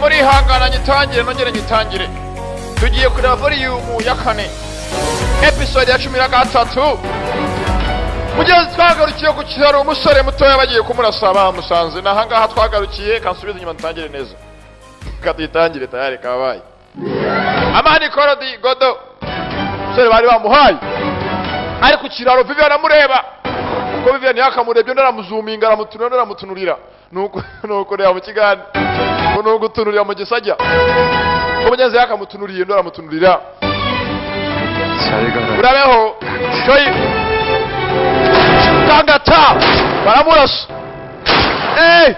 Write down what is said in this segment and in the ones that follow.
Muri hangana nyitangire, nongere nyitangire. Tugiye kureba volume ya 4, episode ya 13. Mugenzi, twagarukiye ku kiraro, umusore mutoya bagiye kumurasa bamusanze. Nahangaha twagarukiye, kansubize inyuma dutangire neza. Katuyitangire tayari kabaye. Amani Korodi Godo, umusore bari bamuhaye ari ku kiraro, Vivian amureba. Kuko Vivian yakamurebye, undi aramuzuminga, aramutunura, undi aramutunurira. Nuko nuko reba mu kiganza, ngo ni ugutunurira mu gisajya. Ko mugenzi yakamutunuriye, undi aramutunurira. 잘 가라. Urabeho Joy Kangata, baramurasa. Eh!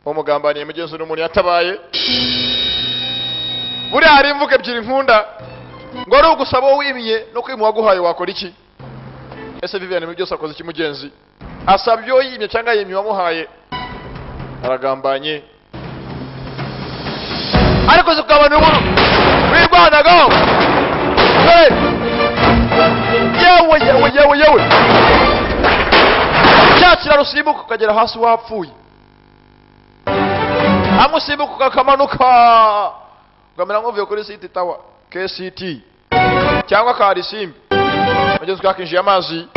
Umugambaniye mugenzi n'umuntu yatabaye. Buriya hari imvugo ebyiri nkunda, ngo ari ugusaba uwo wimye no kwima uwaguhaye, wakora iki? Ese Vivian muri byose akoze iki mugenzi? Asaba ibyo yimye cyangwa yimye uwamuhaye? Aragambanye. Ariko zikabana inkuru wirwanagaho. Hey! Yewe yewe yewe yewe, cya kiraro usimbuka ukagera hasi wapfuye, hamwe usimbuka ukakamanuka ukamera nk'uvuye kuri City Tower KCT cyangwa Karisimbi. Mugenzi twakinjiye amazi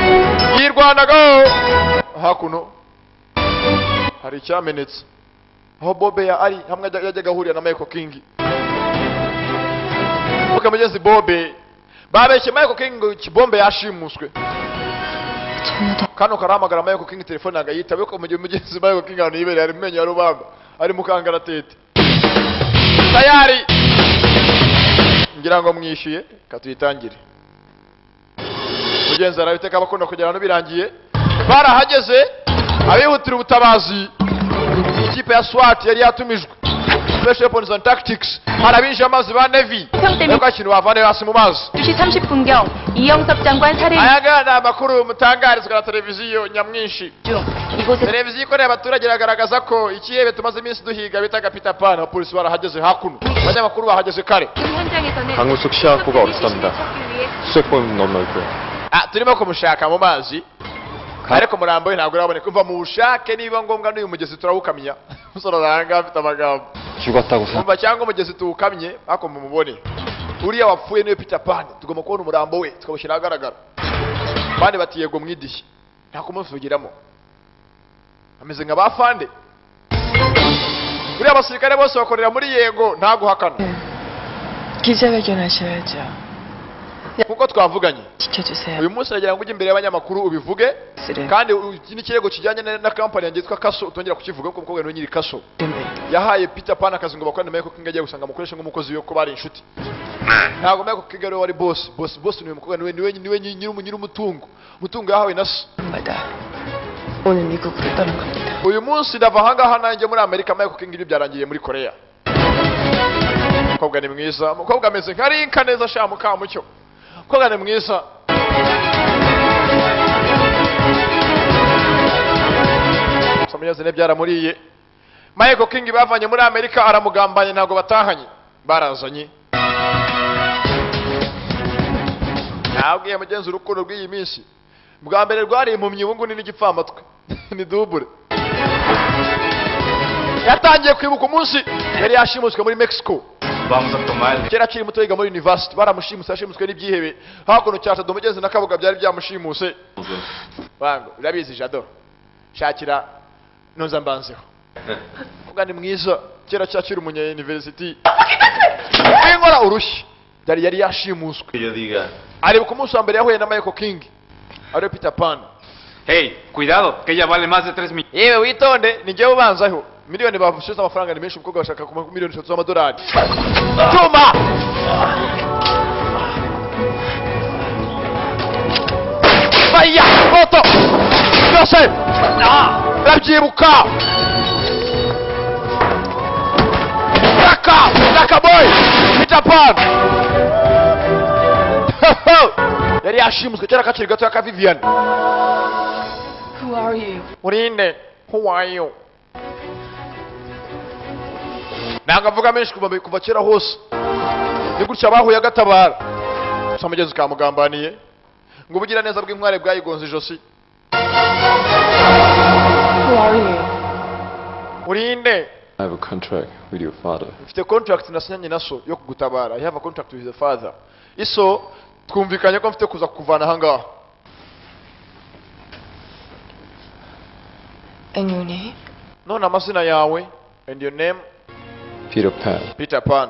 yirwanagaho. Hakuno hari icyamenetse aho Bobe ya ari hamwe yajyaga ahurira na Michael King. Kuko mugenzi Bobe babeshye Michael King ngo kibombe yashimuswe. 전화도 Kano karahamagara Michael King, telefone ntabwo ayitaba, ariko mu gihe mugenzi Michael King ahantu yibereye ari mu menyo ya rubamba, ari mu kangaratete. Tayari ngira ngo mwishyuye, katuyitangire. Mugenzi arabiteka, abakunda kugera hano birangiye. Barahageze abihutira ubutabazi, ikipe ya SWAT yari yatumijwe, Special Weapons and Tactics. Hari abinjiye amazi ba Navy, ariko ikintu bavane hasi mu mazi. 2시 30분경 이영섭 장관 살해 Aya ngaya ni amakuru mutangarizwa na televiziyo nyamwinshi. 중 이곳에 Televiziyo ikorera abaturage iragaragaza ko ikihebe tumaze iminsi duhiga bitaga Peter Pan, abapolisi barahageze hakuno, abanyamakuru bahageze kare. 현장에서는 강우숙 시아코가 어렵답니다. 찾기 위해 수색범 너무 넓고요. Ah, turimo kumushaka mu mazi, ariko umurambo we ntabwo uraboneka. Umva, muwushake, niba ngombwa n'uyu mugezi turawukamya. Umusore arahanga afite amagambo. 죽었다고 생각. Umva, cyangwa umugezi tuwukamye, ariko mumubone. Uriya wapfuye niwe Peter Pan, tugomba kubona umurambo we tukawushyira ahagaragara. Bandi bati yego mwidishye, nta kumuvugiramo, ameze nka ba fande. Buriya abasirikare bose bakorera muri yego, nta guhakana. 기자회견하셔야죠. Nkuko twavuganye, 지켜주세요. uyu munsi nagira ngo ujye imbere y'abanyamakuru ubivuge. 쓰레. Kandi iki ni ikirego kijyanye na kampani yanjye yitwa Kaso, utongera kukivuga, kuko umukobwa niwe nyiri Kaso. Yahaye Peter Pan akazi ngo bakorane na Michael King, agiye gusanga amukoresha nk'umukozi we, ko bari inshuti. Ntabwo Michael King ariwe wari boss, boss boss ni uyu mukobwa, niwe nyiri umutungo, umutungo yahawe na se. 마다 오늘 미국으로 떠난 겁니다. Uyu munsi ndava ahangaha nanjye muri Amerika, Michael King ibyo byarangiriye muri Korea. Umukobwa ni mwiza, umukobwa ameze nka Rinka neza sha mukamucyo. Umukobwa ni mwiza. Samuyazine byaramuriye. Michael King bavanye muri Amerika aramugambanye, ntabwo batahanye, barazanye. Nabwiye mugenzi, urukundo rw'iyi minsi bwa mbere rwari impumyi, ubu ngubu ni n'igipfamatwi, ni dubure. Yatangiye kwibuka umunsi yari yashimuswe muri Mexico. Vamos a tomar Kera akiri muto yiga muri university, baramushimuse, yashimuswe n'ibyihebe hakuno cya Jado mugenzi na Kabuga byari byamushimuse. Bango urabizi Jado, shakira noza mbanzeho. Kuga ni mwiza, kera cyakiri umunya university inkora urushyi yari yari yashimuswe. Que yo diga. Areba ku munsi wa mbere yahuye na Michael King ariwe Peter Pan. Hey, cuidado, que ella vale más de 3 millones. Yewe witonde, ni njyewe ubanzaho miliyoni bavushize, amafaranga ni menshi, umukobwa bashaka kuma miliyoni 3 z'amadolari. Cyuma faya moto byose ndabyibuka. Raka Raka boy, Peter Pan yari yashimuswe kera kakiri gato ka Vivian. Who are you? Urinde? Who are you? Ntabwo avuga menshi. Kuva kera hose ni gutya bahuye agatabara. Gusa mugenzi kamugambaniye, ngo ubugiraneza bw'inkware bwayigonze ijosi. Who are you? Urinde? I have a contract with your father. Mfite contract nasinyanye na so yo kugutabara. I have a contract with the father. Iso twumvikanye ko mfite kuza kuvana ahangaha. And your name? None amazina yawe. And your name? Peter Pan. Peter Pan.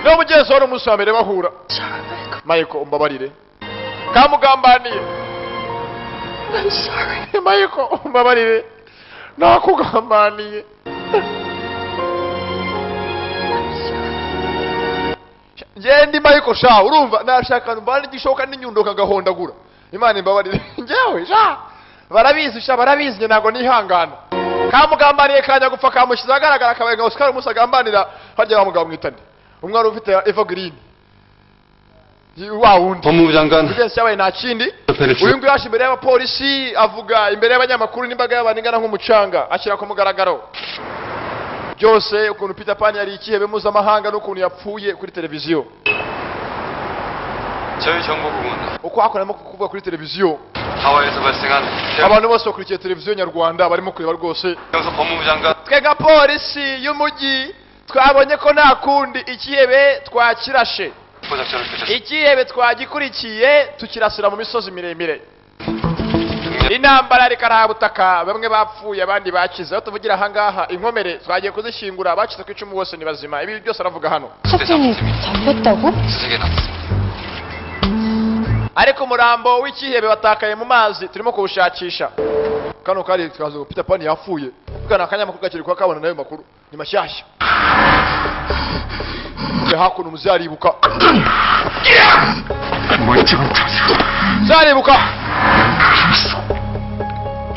No mugenzi wari umunsi wa mbere bahura. Sorry, Michael. Michael umbabarire. Kamugambaniye. I'm sorry. Michael umbabarire. Nakugambaniye. I'm sorry. Njye ndi Michael sha urumva nashaka mbana igishoka n'inyundo kagahondagura. Imana imbabarire. Njyewe sha barabizi sha barabizi njye ntago nihangana. Kamugambaniye kanya gupfa kamushyize ahagaragara akabaye nka Oscar Musa agambanira harya bamugabo mwitande. Umwari ufite Evergreen. Wa wundi. 법무부 장관 Mugenzi yabaye nta kindi. 배를 Uyu nguyu yaje imbere y'abapolisi avuga imbere y'abanyamakuru n'imbaga y'abantu ingana nk'umucanga ashyira ku mugaragaro byose ukuntu Peter Pan yari ikihebe mpuzamahanga n'ukuntu yapfuye kuri televiziyo. 저희 정보국은 Uko hakoramo kuvuga kuri televiziyo 하와이에서 발생한 abantu bose bakurikiye televiziyo nyarwanda barimo kureba rwose. 대영석 법무부 장관 Twe nka polisi y'umujyi twabonye ko nta kundi ikihebe twakirashe, 작전을 펼쳤습니다. ikihebe twagikurikiye tukirasira mu misozi miremire. Intambara rikarahabutaka bamwe bapfuye abandi bakize. Aho tuvugira ahangaha inkomere twagiye kuzishyingura abacitse ku icumu bose ni bazima. Ibi byose aravuga hano. 석진이 잡혔다고? 수색에 나섰습니다. Ariko umurambo w'ikihebe watakaye mu mazi turimo kuwushakisha. Kano kari twazo ngo Peter Pan yapfuye. Kana akanyamakuru gakiri kuba kabona nayo makuru ni mashyashya. Kujya hakuno muzaribuka. Muzaribuka.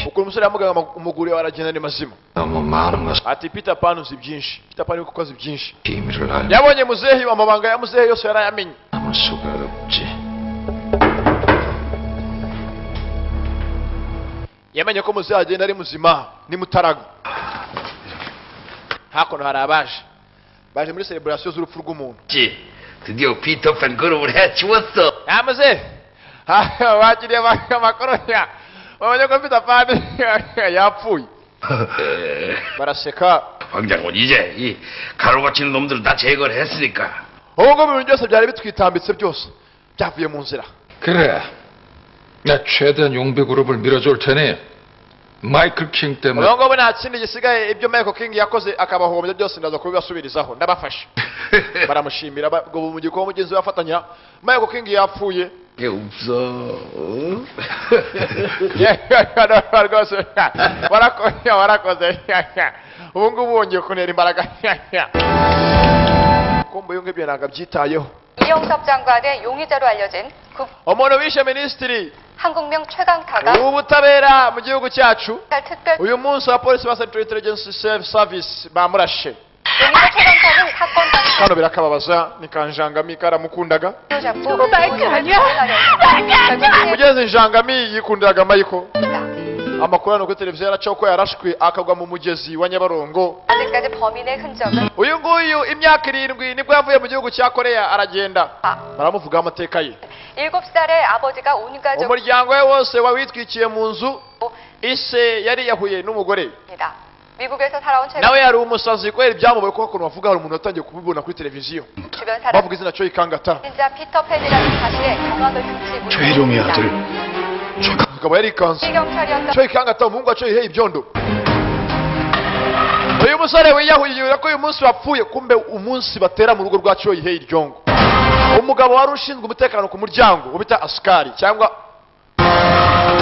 Ukuntu umusore yamugaga umuguru yawe aragenda ni mazima. 너무 많은 것을 Ati Peter Pan uzi byinshi. Peter Pan kuko azi byinshi. 비밀을 알고 Yabonye muzehe amabanga ya muzehe yose yarayamenye. 남을 수가 없지. Yamenye ko muzehe agenda ari muzima ni mutaraga. Hakuno hari abaje baje muri celebration z'urupfu rw'umuntu. 드디어 피터팬 그룹을 해치웠어. Ah muzehe bakiriye amakuru ya babonye ko Peter Pan yapfuye baraseka. 황장군 이제 이 가루가 치는 놈들을 다 제거를 했으니까. Ubu ngubu ibintu byose byari bitwitambitse byose byavuye mu nzira. 그래. 나 최대한 용배 그룹을 밀어줄 테니 마이클 킹 때문에 Ubu ngubu nta kindi gisigaye ibyo Michael King yakoze akabahombya byose ndaza kubibasubirizaho ndabafasha. Baramushimira ubwo mu gikorwa mugenzi we afatanya Michael King yapfuye. 게 없어. 어? Rwose warakoze warakoze ubu ngubu wongeye kuntera imbaraga. Kumbe uyu ngibyo ntabwo abyitayeho. 이영섭 장관의 용의자로 알려진 국 Umuntu wishe minisitiri 한국명 최강타가 w'ubutabera mu gihugu cyacu 특별 uyu munsi abapolisi ba Central Intelligence Service bamurashe. 용의자 최강타는 사건 당시 Kano birakababaza ni kanjangami karamukundaga. 잡고 마이클 아니야? Mugenzi njangami yikundiraga Michael. Amakuru hano kuri televiziyo yaracaho ko yarashwe akagwa mu mugezi wa Nyabarongo. 아직까지 범인의 흔적은 Uyu nguyu imyaka 7 nibwo yavuye mu gihugu cya Korea aragenda. Baramuvuga amateka ye. 7살의 아버지가 온 가족입니다. Umuryango we wose wawitwikiye mu nzu. Ise yari yahuye n'umugore. 미국에서 살아온 최 Nawe yari umusazi kubera ibyamubaye kuko ukuntu bavuga hari umuntu watangiye kubibona kuri televiziyo. 주변 사람 Bavuga izina Choi Kangata. 진짜 피터팬이라는 사실에 경악을 금치 최일용의 못했습니다. 아들 Akaba yarikanze. 경찰이었던 Choi Kangata umuhungu wa Choi Hei Ibyondo. Uyu musore wiyahuye ko uyu munsi wapfuye kumbe umunsi batera mu rugo rwa Choi Hei Ryongo. Umugabo wari ushinzwe umutekano ku muryango ubita askari cyangwa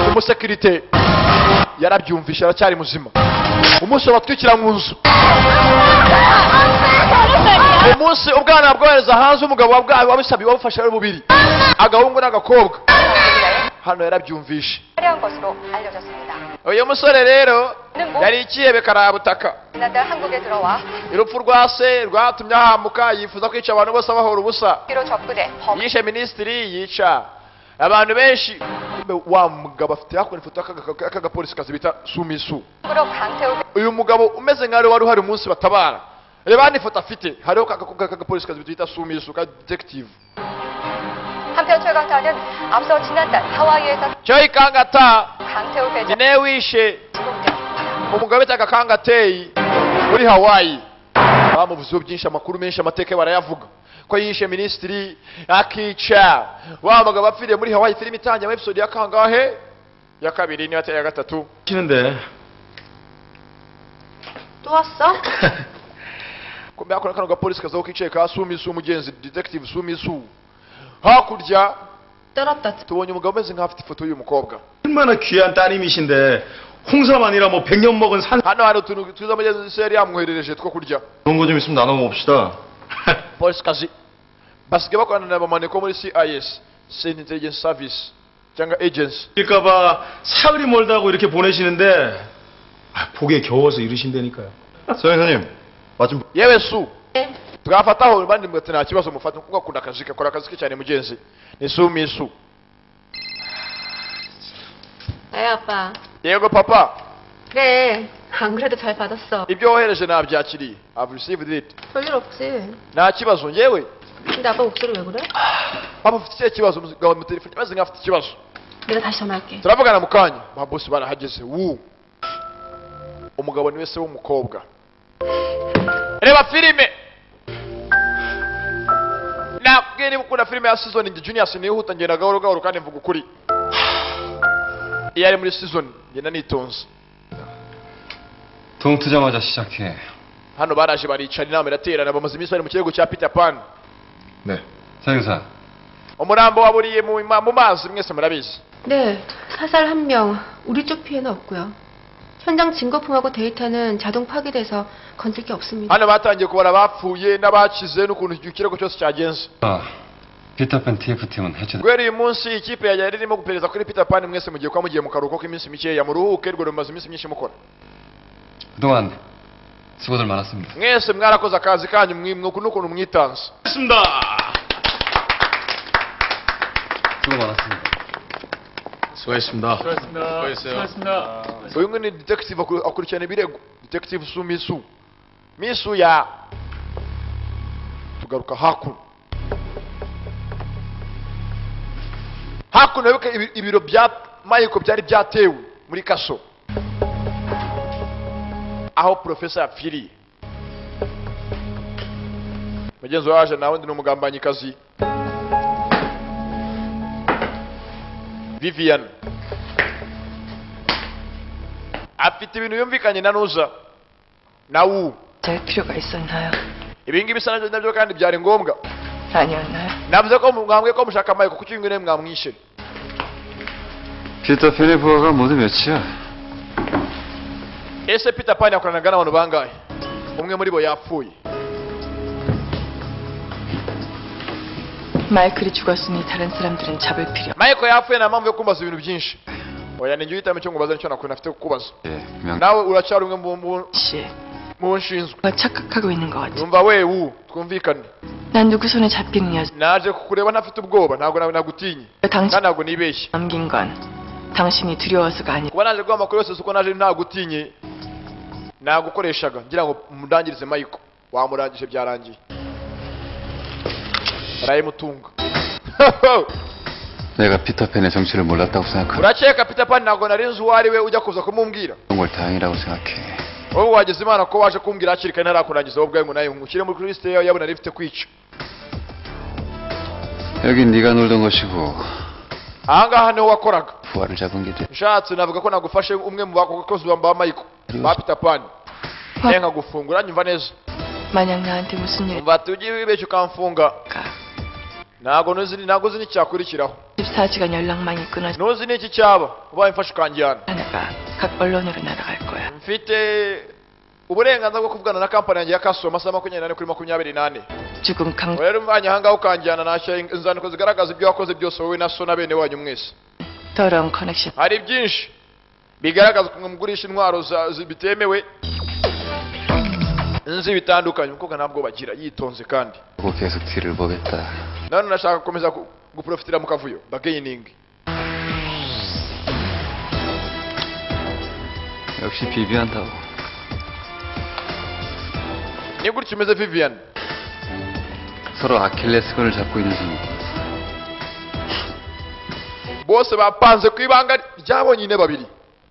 umusekirite yarabyumvishe aracyari muzima. Umunsi batwikira mu nzu. Umunsi ubwana bwohereza hanze umugabo wabisabiye wabufashe ari bubiri agahungu n'agakobwa. Hano yarabyumvishe. 살해한 것으로 알려졌습니다. Uyu musore rero yari ikihebe karabutaka. 지난달 한국에 들어와 Urupfu rwa se rwatumye ahamuka yifuza kwica abantu bose abahora ubusa. 기로 접근해 범 Yishe minisitiri yica abantu benshi. Kumbe wa mugabo afite hakuno ifoto y'akagapolisi kazi bita Sumisu. 으로 강태우 Uyu mugabo umeze nkaho wari uhari umunsi batabara. Reba hano ifoto afite hariho kagapolisi kazi bita Sumisu ka detective. 한편 최강타는 앞서 지난달 하와이에서 Choi Kangata 강태우 ni 회장 nawe wishe Umugabo bitaga Kangatei muri Hawaii. Bamuvuzeho byinshi, amakuru menshi, amateka barayavuga ko yishe minisitiri akica wa mugabo apfiriye muri Hawaii. Filime itangiye mu episode ya kangahe? Ya kabiri niba atari iya gatatu. 치는데. 또 왔어? Kumbe hakuno kano gapolisi kazaho kicaye ka Sumisu, umugenzi detective Sumisu. Hakurya 떨었다. tubonye umugabo umeze nk'aho afite ifoto y'uyu mukobwa. 얼마나 귀한 따님이신데 홍삼 아니라 뭐 100년 먹은 산 Hano hari utuntu twiza mugenzi se yari yamwoherereje two kurya. 좋은 거 좀 있으면 나눠 먹읍시다. Polisi basigaye bakorana na bamaneko muri CIS, State Intelligence Service cyangwa agency. 일까봐 사흘이 멀다고 이렇게 보내시는데 아, 복에 겨워서 이러신다니까요. 서영사님, 맛좀 Yewe Su, twafataho bandi mwete nta kibazo mufata kuko akunda akazi ke, akora akazi ke cyane mugenzi ni Sumisu. 애 아빠. Yego papa. 그래. 안 그래도 잘 받았어. Ibyo wohereje nabyakiriye, I've received it. 별일 없지. Nta kibazo njyewe. 근데 아빠 목소리 왜 그래? Papa ufite ikihe kibazo? Umugabo mu telefone ameze nk'aho afite ikibazo. 내가 다시 전화할게. Turavugana mu kanya. Ba boss barahageze. Wu umugabo niwe se w'umukobwa. Reba filime nakubwiye, niba ukunda filime ya season, njye Junior sinihuta, ngenda gahoro gahoro kandi mvuga ukuri. Iyo ari muri season ngenda nitonze. 동 트자마자 시작해. Hano baraje baricara, inama iraterana, bamaze iminsi bari mu kirego cya Peter Pan. 네. 서영사. Umurambo waburiye mu mazi, mwese murabizi. 네, 사살 한 명, 우리 쪽 피해는 없고요. 현장 증거품하고 데이터는 자동 파괴돼서 건질 게 없습니다. Hano batangiye kubara abapfuye n'abakize n'ukuntu ikirego cyose cyagenze. 아, 피터팬 TF팀은 해체. Guhera uyu munsi ikipe yari irimo guperereza kuri Peter Pan, mwese mugiye kuba mugiye mu karuhuko k'iminsi mikeya, muruhuke rwo rumaze iminsi myinshi mukora. 그동안 수고들 많았습니다. Mwese mwarakoze akazi kanyu n'ukuntu mwitanze. 했습니다. 수고 많았습니다. 수고하셨습니다. 수고했어요. Uyu nguyu ni detective akurikirana ibirego, detective Sumisu Misu ya. Tugaruka hakuno, hakuno wibuke ibiro bya Michael byari byatewe muri kaso aho professor yapfiriye. Mugenzi waje nawe ndi n'umugambanyikazi Vivian afite ibintu yumvikanye na Nuza na Wu. 잘 필요가 있었나요? Ibi ngibi bisa nabyo nabyo kandi byari ngombwa. 아니었나요? Navuze ko mwambwiye ko mushaka Michael, kuki uyu nguyu mwamwishe? 피터팬의 부하가 모두 몇이야? Ese Peter Pan yakoranaga n'abantu bangahe? Umwe muri bo yapfuye. 마이클이 죽었으니 다른 사람들은 잡을 필요. Michael yapfuye, nta mpamvu yo kumbaza ibintu byinshi. Oya, ninjye uhitamo icyo ngubaza nicyo nakuri nafite kukubaza. 예, 명. Nawe uracyari umwe mu 씨, mu bo nshinzwe. 가 착각하고 있는 것 같아. Numva we Wu, twumvikane. 난 누구 손에 잡히는 여자. Naje kukureba ntafite ubwoba, ntabwo nawe nagutinye 당신 kandi ntabwo nibeshye. 남긴 건 당신이 두려워서가 아니라 Kuba naje guha amakuru yose si uko naje ntagutinye, nagukoreshaga ngira ngo mundangirize Michael. Wamurangije byarangiye, barayimutunga. 내가 피터팬의 정체를 몰랐다고 생각하는 Urakeka Peter Pan ntabwo nari nzi uwo ari we ujya kuza kumumbwira? 걸 다행이라고 생각해. Wowe wagize imana ko waje kumbwira hakiri kare ntarakurangiza wowe ubwawe ngo nawe ngushyire muri lisite yawe yabona nari ifite kwica. 여긴 네가 놀던 곳이고 Ahangaha niho wakoraga. 부하를 잡은 게 돼. Nshatse navuga ko nagufashe umwe mu bakozi ba Michael, ba Peter Pan, nawe nkagufungura. Nyumva neza. 만약 나한테 무슨 일 Umva, tujye wibeshya ukamfunga, 일까? ntabwo ntuzi, ntabwo uzi n'icyakurikiraho. 24시간 연락망이 끊어져 Ntuzi n'iki cyaba ubaye mfashe ukanjyana. 하나가 각 언론으로 날아갈 거야. Mfite uburenganzira bwo kuvugana na kampani yanjye ya kaso amasaha 24 kuri 24. 죽은 강 Rero umvanye ahangaha ukanjyana, nashyira inzandiko zigaragaza ibyo wakoze byose, wowe na so na bene wanyu mwese. 더러운 커넥션 Hari byinshi bigaragaza ukuntu mugurisha intwaro bitemewe, nzi bitandukanye. Umukobwa ntabwo bagira, yitonze kandi. 고 계속 뒤를 보겠다. None nashaka gukomeza guprofitira mu kavuyo bargaining. 역시 비비안다고. Ni gutya umeze Vivian. 서로 아킬레스건을 잡고 있는 셈이고. Bose bapanze ku ibanga ryabo nyine, babiri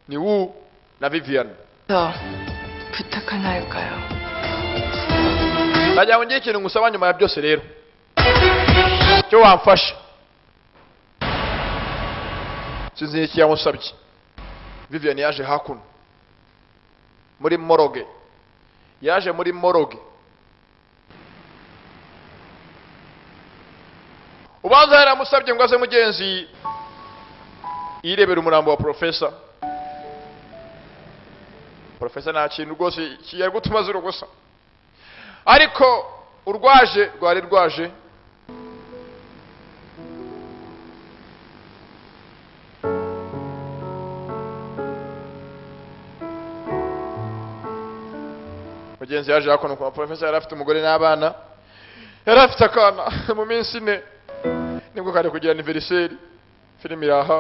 ni Wu na Vivian. 저 부탁 하나 할까요? Ndagira ngo ngire ikintu ngusaba nyuma ya byose rero, cyo wamfasha. Sinzi iki yamusabye. Vivian yaje hakuno muri morgue, yaje muri morgue. Ubanza yaramusabye ngo aze mugenzi yirebera umurambo wa professor. Professor nta kintu rwose kiyari gutuma azira gusa, ariko urwaje rwari rwaje. Mugenzi yaje hakuno kwa professor, yari afite umugore n'abana, yari afite akana. Mu minsi 4 nibwo kari kugira anniversaire. Filime iraha.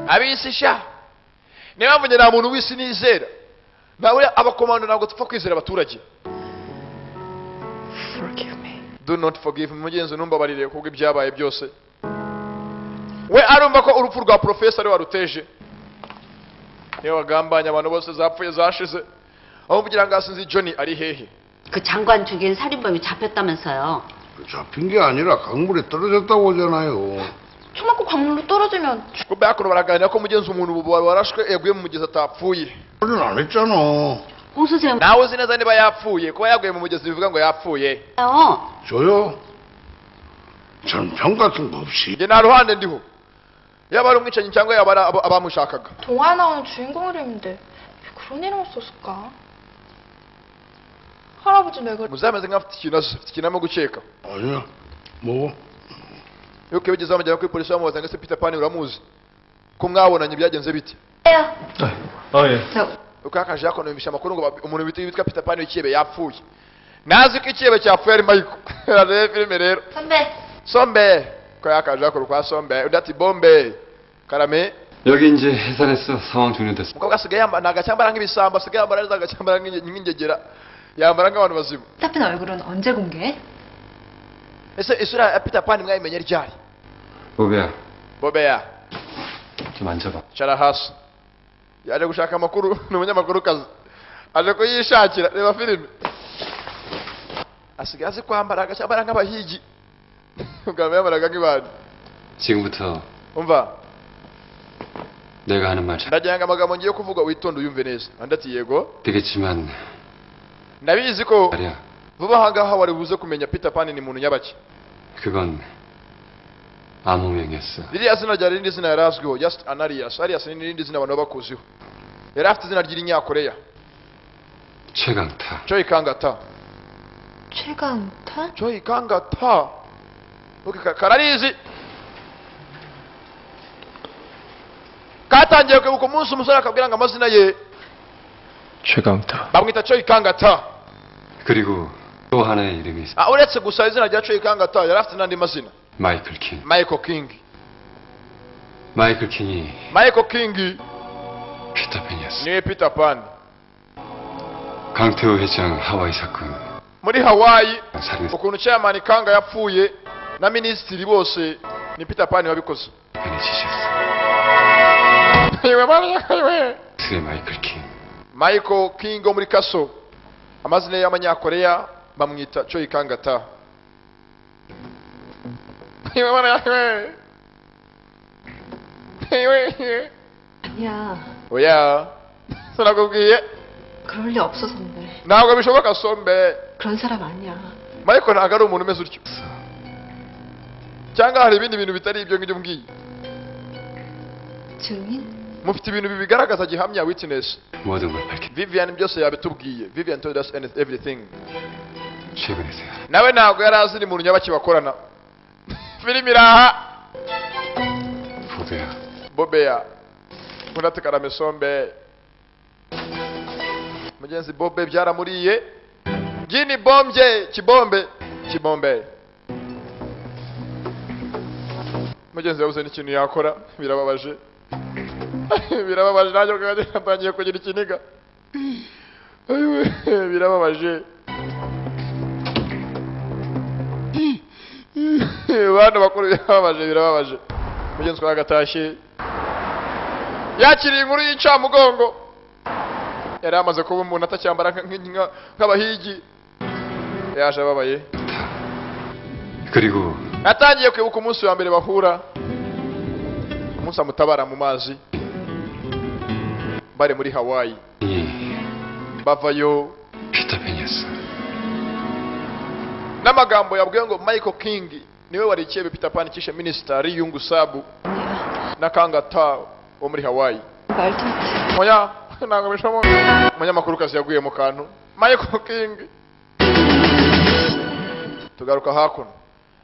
Abisi sha, niyo mpamvu njye nta muntu w'isi nizera. Nawe abakomando ntabwo tupfa kwizera abaturage. Forgive me. Do not forgive me. Mugenzi, numbabarire kubwo ibyabaye byose. We arumva ko urupfu rwa professor ari waruteje, niyo wagambanye abantu bose zapfuye zashize. Aho kugira ngo asinzi Johnny ari hehe. 그 장관 죽인 살인범이 잡혔다면서요. 잡힌 게 아니라 강물에 떨어졌다고 하잖아요. 총 맞고 강물로 떨어지면 Kumbe hakuno baraganira ko mugenzi umuntu warashwe yaguye mu mugezi atapfuye. 말은 안 했잖아. 홍 선생님. Nawe uzi neza niba yapfuye. Kuba yaguye mu mugezi bivuga ngo yapfuye. 저요? 전 평 같은 거 없이. Njye nta ruhande ndiho, yaba ari umwicanyi cyangwa yaba ari abamushakaga. 동화에 나오는 주인공 이름인데 왜 그런 이름을 썼을까? 할아버지 왜 그래? Muzameze nk'afite ikintu azi, afite ikintu arimo gukeka. 아니야. 뭐? Iyo bigeze bamujyana kuri polisi bamubaza ngo ese Peter Pan uramuzi, ko mwabonanye byagenze bite? 아 예. Uko yakaje hakuno yumvisha amakuru ngo umuntu witwa Peter Pan w'ikihebe yapfuye. Nazi ko ikihebe cyapfuye ari Michael. Rero filime rero. 선배. Sombe ko yakaje hakuno kwa Sombe, undi ati bombe karame. 여기 이제 해산했어. 상황 종료됐어. Umukobwa asigaye yambara ntabwo acyambara nk'ibisambo, asigaye yambara neza, agacyambara nk'ingegera, yambara nk'abantu bazima. 피터팬 얼굴은 언제 공개해? Ese isura ya Peter Pan mwayimenye ryari? 보배야, Bobeya, 좀 앉아봐. cara hasi. Yaje gushaka amakuru, ni umunyamakurukazi, aje kuyishakira. Reba filime, asigaye azi kwambara agacyambara nk'abahigi. Ubwa mbere yambaraga nk'ibandi. 지금부터 Umva, 내가 하는 말 잘 ndagira ngo amagambo ngiye kuvuga witonde uyumve neza. Undi ati yego. 되겠지만 Ndabizi ko 말이야. vuba aha ngaha wari buze kumenya Peter Pan ni muntu nyabaki. 그건 암호명이었어. Ririya zina ryari irindi zina yari azwiho, just an alias. Alias ni irindi zina abantu baba bakuziho. Yari afite izina ry'Irinyakoreya, 최강타. Choi Kangata. 최강타? Choi Kangata. Okay, kararizi katangiye kwibuka umunsi umusore akabwira ngo amazina ye 최강타. bamwita Choi Kangata. 그리고 또 하나의 이름이 있어. Ah, uretse gusa izina rya Choi Kangata yari afite n'andi mazina. 마이클 킹. Michael King. 마이클 킹이 Michael King 피터팬이었어. niwe Peter Pan. 강태호 회장 하와이 사건 Muri Hawaii 살인 ukuntu chairman Kanga yapfuye na minisitiri bose ni Peter Pan wabikoze. 사건의 지시였어. Yewe Mana, yewe. 스의 마이클 킹. Michael King wo muri Kaso, amazina y'amanyakoreya bamwita Choi Kangata. Yewe Mana, yewe. Yewe. 아니야. Oya, sinakubwiye. 그럴 리 없어 선배. Ntabwo bishoboka sombe. 그런 사람 아니야. Michael ntabwo ari umuntu umeze utyo, cyangwa hari ibindi bintu bitari ibyo ngibyo mbwiye. 증인? Mufite ibintu bibigaragaza gihamya, witness? 모든 걸 밝힌 Vivian byose yabitubwiye. Vivian told us everything. 최근에서야. Nawe ntabwo yari azi ni muntu nyabaki bakorana. Filime iraha. 보배야. Bobeya undi karame sombe. Mugenzi Bobe byaramuriye. Gini bombye kibombe kibombe. Mugenzi yabuze n'ikintu yakora, birababaje. Birababaje, nanjye ubwanjye natangiye kugira ikiniga. Ayiwe, birababaje. Bantu bakuru, birababaje, birababaje. Mugenzi wawe agatashye yakiriye inkuru y'incamugongo. Yari amaze kuba umuntu atacyambara nk'abahigi. Yaje ababaye. 그리고 Atangiye kwibuka umunsi wa mbere bahura, umunsi amutabara mu mazi bari muri Hawaii bavayo 피터팬이었어. N'amagambo yabwiye ngo Michael King niwe wari ikebe Peter Pan kishe Minister Ri Yungu Sabu na Kangata wo muri Hawaii. 말도 안 돼. Oya, ntabwo bishoboka. Umunyamakurukazi yaguye mu kantu. Michael King. Tugaruka hakuno.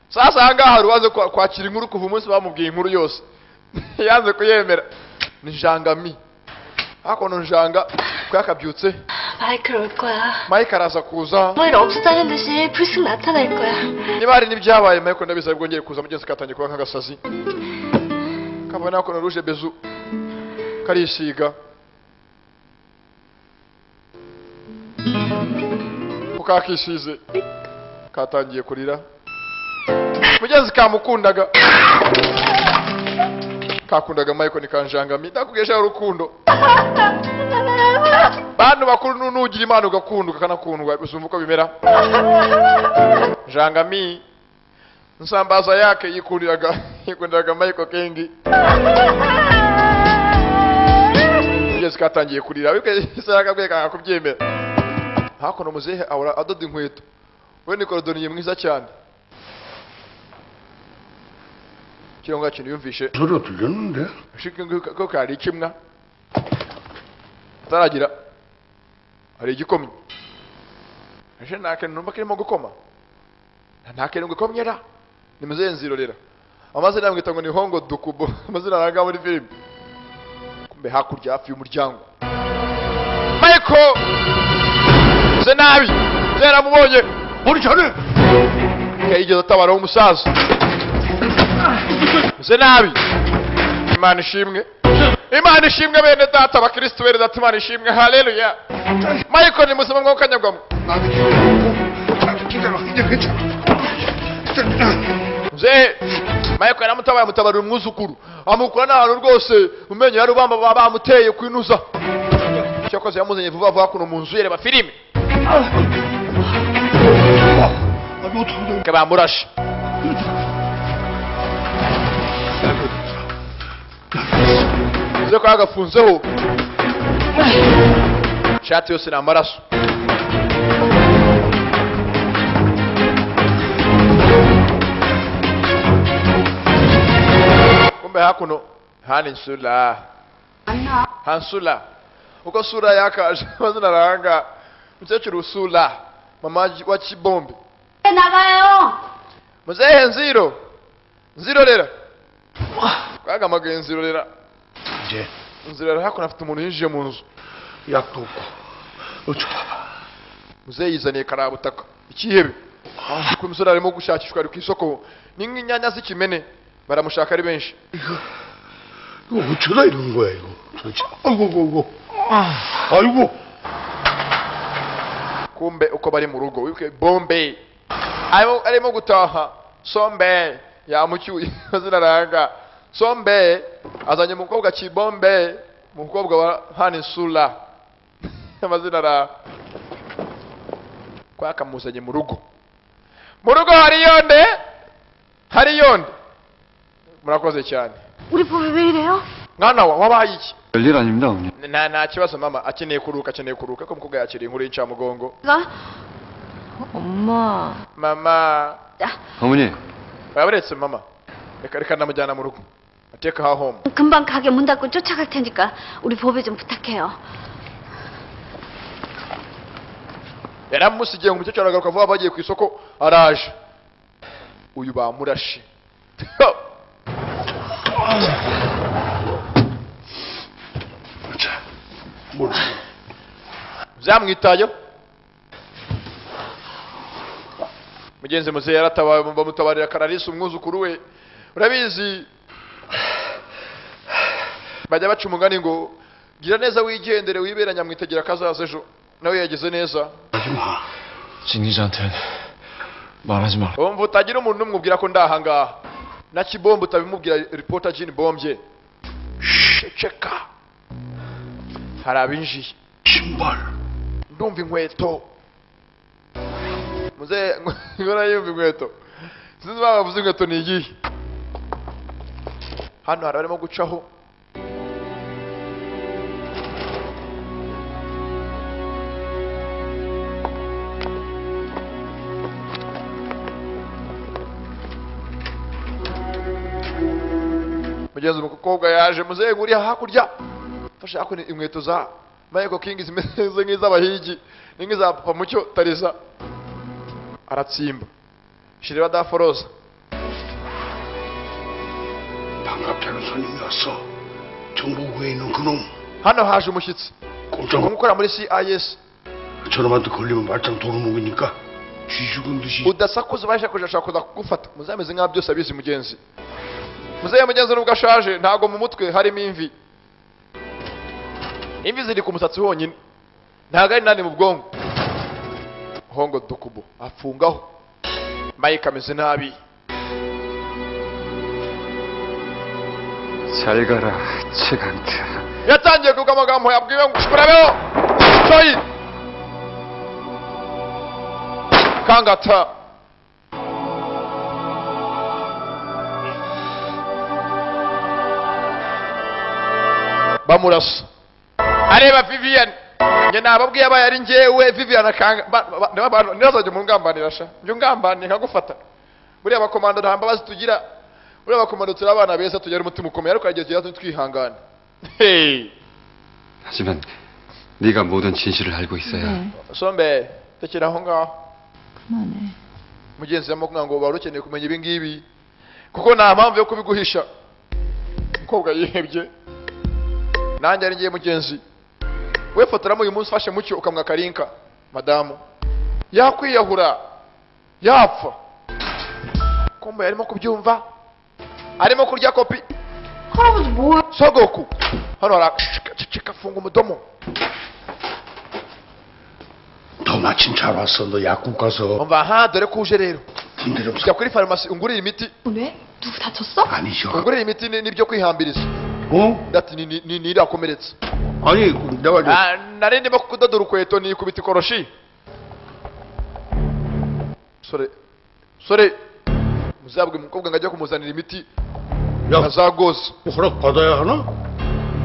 Sasa ahangaha hari uwaze kwakira inkuru kuva umunsi bamubwiye inkuru yose yanze kuyemera. Ni Njangami. Hakuno Njanga twakabyutse. 마이클 올 거야. Mike araza kuza. 아무 일 없었다는 듯이 불쑥 나타날 거야. Niba hari n'ibyabaye Michael ndabizi bwongeye kuza. Mugenzi katangiye kuba nk'agasazi. Kabona hakuno ruje bezu karisiga kukakisize katangiye kurira. Mugenzi kamukundaga, kakundaga Michael ni kanjangami. Ndakubwiye urukundo bantu bakuru, nugira Imana ugakunda ukanakundwa uzumva uko bimera. Njangami nsambaza yake yikundiraga Michael King. Mugenzi katangiye kurira ariko yakabwiye kanga kubyemera. Hakuno muzehe ahora adoda inkweto. We ni korodoniye mwiza cyane. Kirunga kintu yumvishe 소리가 들렸는데? ko kari ikimwa ataragira hari igikomye. Ese nta kintu numva kirimo gukoma, nta kintu gikomyera. Ni muzehe nzirorera amazina yamwita ngo ni Hongo Dukubo, amazina aranga muri filime. Kumbe hakurya hafi y'umuryango Michael ze nabi yaramubonye. 머리 잘해! Yigeze atabara umusaza ze nabi. Imana ishimwe, Imana ishimwe bene data abakristo bene data, Imana ishimwe, haleluya. Michael ni muzima mwuka nyagwamo. 나도 기다려. 기다려. 이제 괜찮아. Mzee Michael yaramutabaye, amutabarira umwuzukuru, amukura n'ahantu rwose umenye yari ubamba bamuteye kwinuza. Cyakoze yamuzanye vuba vuba kuno mu nzu yereba filime. 아니 어떻게 Bamurashe. Uze ko yagafunzeho ishati yose ni amaraso. Kumbe hakuno hani nsula hansula uko sura yakaje amazina aranga mukecuru sula mama wa Kibombe. 나가요. Muzehe nziro nzirorera twagamagaye nzirorera 이제 nzirorera. Hakuno afite umuntu yinjiye mu nzu. 약도 없고 어쩌 Muzehe yizaniye karabutaka ikihebe. Kuko umusore arimo gushakishwa ari ku isoko ni nk'inyanya z'ikimene, baramushaka ari benshi. 이거 어쩌다 이러는 거야 이거 도대체. 아이고 아이고 아이고. Kumbe uko bari mu rugo wibuke bombe arimo gutaha. Sombe yamucyuye amazina aranga. Sombe azanye umukobwa Kibombe, umukobwa wa Hanisula amazina ara kwakamuzanye mu rugo. Mu rugo hari yonde, hari yonde. Murakoze cyane. 우리 보배 왜 이래요? Mwana wa wabaye iki? 별일 아닙니다, 어머니. Nta kibazo mama, akeneye kuruhuka, akeneye kuruhuka. Ko umukobwa yakiriye inkuru y'incamugongo. 나 엄마. Mama 어머니, yabaretse mama, reka reka ndamujyana mu rugo ateka ha home. 금방 가게 문 닫고 쫓아갈 테니까 우리 보배 좀 부탁해요. Yaramusigiye ngo umukecuru aragaruka vuba, bagiye ku isoko araje. Uyu bamurashe. 뭘 Byamwitayeho mugenzi. Muzehe yaratabaye, bamutabarira Kararisi umwuzukuru we. Urabizi bajya baca umugani ngo gira neza wigendere wibera nyamwitegera akazaza ejo. Nawe yagize neza. 하지마. 진기자한텐 말하지 마. Umva utagira umuntu n'umwe ubwira ko ndahangaha. Na kibombe utabimubwira reporter Jean Bombye. Ceceka. Hari abinjiye. 신발. Ndumva inkweto. Muze ngora yumva inkweto. Sinzi bavuze inkweto ni iyihe. Hano hari barimo gucaho. Mugenzi umukobwa yaje muzehe nguriya hakurya fasha hakuno inkweto za Michael King zimeze nk'iz'abahigi ni nk'iza papa mucyo Tarisa aratsimba shireba daforoza 반갑다는 손님이 왔어. 정보국에 있는 그놈. Hano haje umushyitsi 꼼짝 umukora muri CIS. 저놈한테 걸리면 말짱 도루묵이니까 쥐 죽은 듯이 Udasakuza baje kuja ashaka kuza kugufata. Muzehe ameze nk'aho byose abizi mugenzi. Muzehe mugenzi nubwo ashaje ntago mu mutwe harimo imvi. Imvi ziri ku musatsi wonyine ntago ari nani mu bwonko. Hongo Dokubo afungaho. Mike ameze nabi. 잘 가라, 최강태. Yatangiye kuvuga amagambo yabwiwe ngo urabeho coyi kangata. Bamurasa areba Vivian. Njye nababwiye abaye ari njyewe Vivian akanga ntibazajya mu ngambanira sha njye ungambaniye nkagufata. Buriya abakomando nta mbabazi tugira. Buriya abakomando turi abana beza tugira umutima ukomeye ariko hari igihe tugera twihangana. Hey. 하지만 네가 모든 진실을 알고 있어야 Sombe tekera aho ngaho. 그만해. Mugenzi arimo kuvuga ngo wari ukeneye kumenya ibi ngibi kuko nta mpamvu yo kubiguhisha. Umukobwa yihebye. Nanjye ari ngiye mugenzi we fotoramo uyu munsi ufashe mucyo ukamwa karinka madamu yakwiyahura yapfa. Kumbe yarimo kubyumva arimo kurya kopi. 할아버지 뭐야? Sogoku hano haraceceka funga umudomo. 너 마침 잘 왔어. 너 약국 가서 Umva aha dore ko uje rero 군대 좀 사. jya kuri farumasi ungurire imiti. 왜? 누구 다쳤어? 아니죠. Ungurire imiti n'ibyo kwihambiriza. 어? Ndati ni irakomeretse. 아니 내가 저 Ah, nari ndimo kudoda urukweto nikubita ikoroshi. Sore sore muzabwe umukobwa ngo ajye kumuzanira imiti 야, na za gozi. 허락 받아야 하나?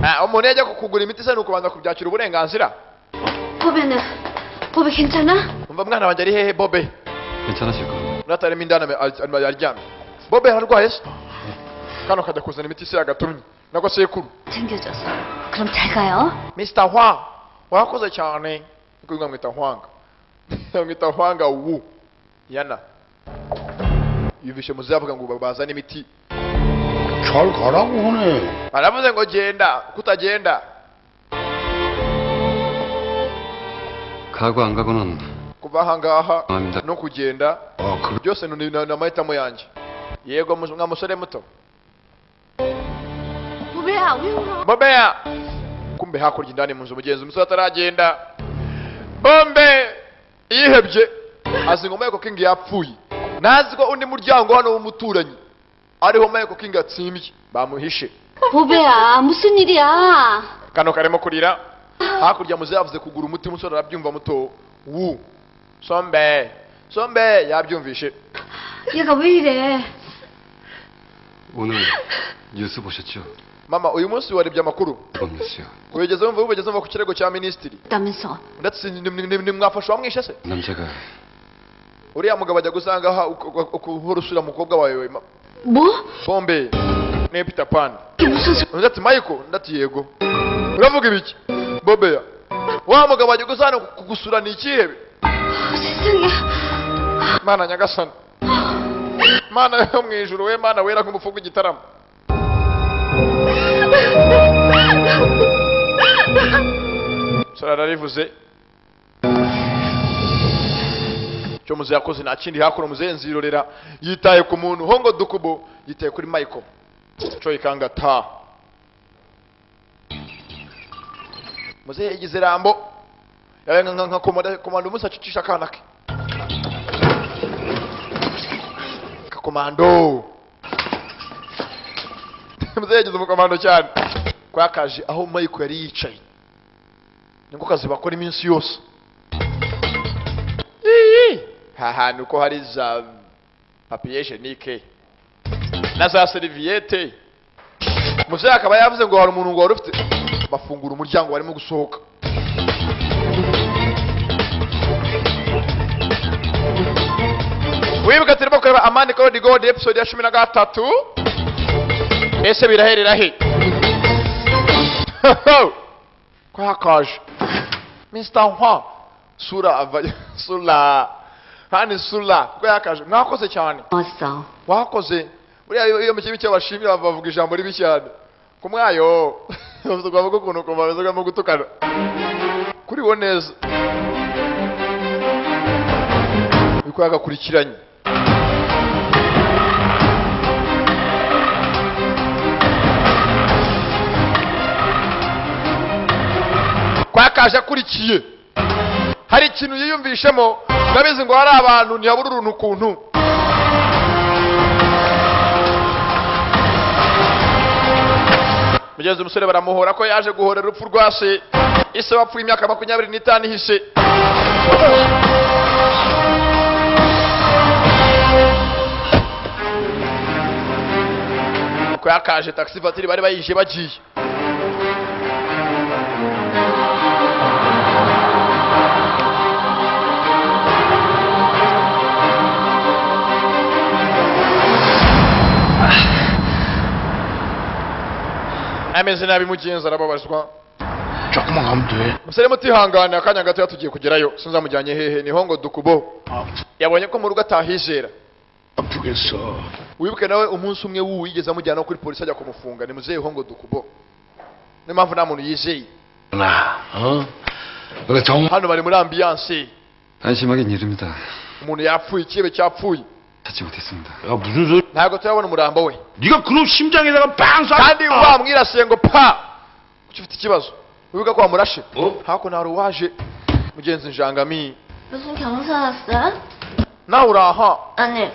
Ah, umuntu yajya kukugura imiti se ni ukubanza kubyakira uburenganzira. 보배는 보배 괜찮아? Umva mwana wanjye ari hehe Bobe? 괜찮으실 겁니다. Natarimo indani aryamye. Bobe ararwaye se? Kano kajya kuzana imiti se yagatumye nako sekuru. 챙겨줘서 그럼 잘 가요. Mr. Hwang wakoze cyane. Niko nkamwita Hwang. Nkamwita Hwanga wu yana. Yumvishe muzehe avuga ngo bazane imiti. 잘 가라고 하네. Aravuze ngo genda kutagenda. 가고 안 가고는 Kuva aha ngaha 정합니다. no kugenda 아, 그래. byose ni amahitamo yanjye. Yego mwa musore muto. 보배야 왜 울어? Bobeya kumbe hakurya indani mu nzu mugenzi umusore ataragenda. Bombe yihebye azi ngo Michael King yapfuye. Ntazi ko undi muryango hano w'umuturanyi ariho Michael King atsimbye bamuhishe. 보배야 무슨 일이야? Kano karimo kurira hakurya muzehe yavuze kugura umuti umusore arabyumva muto wu sombe sombe yabyumvishe. 얘가 왜 이래? 오늘 뉴스 보셨죠? Mama uyu munsi warebye amakuru 이번 뉴스요. wigeze wumva wigeze wumva ku kirego cya minisitiri 다면서 ndetse nimwafashe uwamwishe se? 남자가 Uriya mugabo ajya gusanga aha uhora usura umukobwa wawe 뭐? Bombe ni Peter Pan. 이게 무슨 소... Undi ati Michael ndati yego uravuga ibiki Bobeya wa mugabo ajya gusana kugusura ni ikihebe. 세상에 Mana nyagasani Mana yo mu ijuru we Mana wera nk'umufuka w'igitaramo. Sara ararivuze icyo muzehe yakoze nta kindi hakuno muzehe nzirorera yitaye ku muntu Hongo Dokubo yitaye kuri Michael Choi Kangata. Muzehe yagize Rambo yabaye nka komando umunsi acicisha akana ke kakomando. Muzehe yagize umukomando cyane. Kwakaje aho Michael yari yicaye. Niko kazi bakora iminsi yose. Haha nuko hari za papier hygiénique na za serviette. Muzehe akaba yavuze ngo hari umuntu ngo wari ufite bafungura umuryango barimo gusohoka. Wibuka turimo kureba Amani Called God episode ya 13. Ese biraherera he? Kwakaje Mr. Hwa sura ava sura hani sura kwakaje mwakoze cyane. Wakoze buriya iyo mu kibi cyo bashimira bavuga ijambo ribi cyane kumwayo bavuga ukuntu kumbaza mu gutukana kuri wo neza biko yagakurikiranye. Kwakaje akurikiye hari ikintu yiyumvishemo ndabizi ngo hari abantu ntiyabura uruntu kuntu. Mugeze umusore baramuhora ko yaje guhora urupfu rwa se ise wapfuye imyaka 25 ihise. Ko yakaje taxi vatiri bari bayije bagiye. Ameze nabi mugenzi arababazwa. Musore mutihangana akanya gato yatugiye kugerayo sinzamujyanye hehe niho ngo dukubo. Yabonye ko mu rugo atahizera. Wibuke nawe umunsi umwe wigeze amujyana kuri polisi ajya kumufunga ni muzehe hongo dukubo. Niyo mpamvu nta muntu yizeye. Hano bari muri ambiance. 안심하긴 이릅니다. Umuntu yapfuye ikibe cyapfuye. 찾지 못했습니다. 야, 무슨 소리? ntabwo turabona umurambo we. 네가 그놈 심장에다가 빵 쏴. Kandi wamwirasiye ngo pa. Kuki ufite ikibazo? Wibuka ko wamurashe? Hakuno hari uwaje mugenzi njangami. 무슨 경사 났어요? Nawe uraha. 아니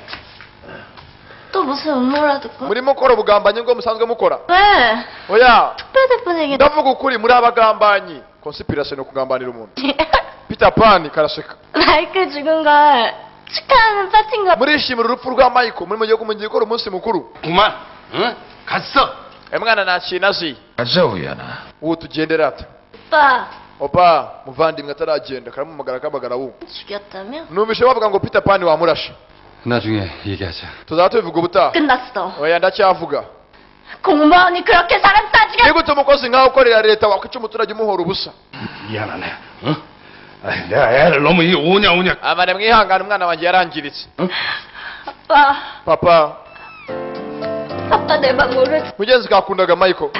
또 무슨 음모라도 꿔? Murimo gukora ubugambanyi bwo musanzwe mukora. 왜? Oya. 특별대본 얘기. Ndavuga ukuri muri abagambanyi. Conspiracy no kugambanira umuntu. Peter Pan karaseka. 마이클 죽은 걸 축하하는 파티인가? Murishimira urupfu rwa Michael muri mugiye kumugira gukora umunsi mukuru. 그만. 응? 갔어. Mwana nta kintu azi. 가자 우연아. Ubu tugendera ate? 오빠. Opa muvandimwe ataragenda karamumagara kamagara wu. 죽였다며? Numvise bavuga ngo Peter Pan wamurashe. 나중에 얘기하자. Tuzaba tubivuga ubutaha. 끝났어. Oya ndacyavuga. 공무원이 그렇게 사람 싸지게. Nigute umukozi nkawe ukorera leta wakwica umuturage umuhora ubusa? 미안하네. 응? 아, 내가 애를 너무 이 오냐 오냐. Amane mwihangane umwana wanjye yarangiritse. 아빠. Papa. 아빠 내 맘 모르지. Mugenzi kakundaga Michael.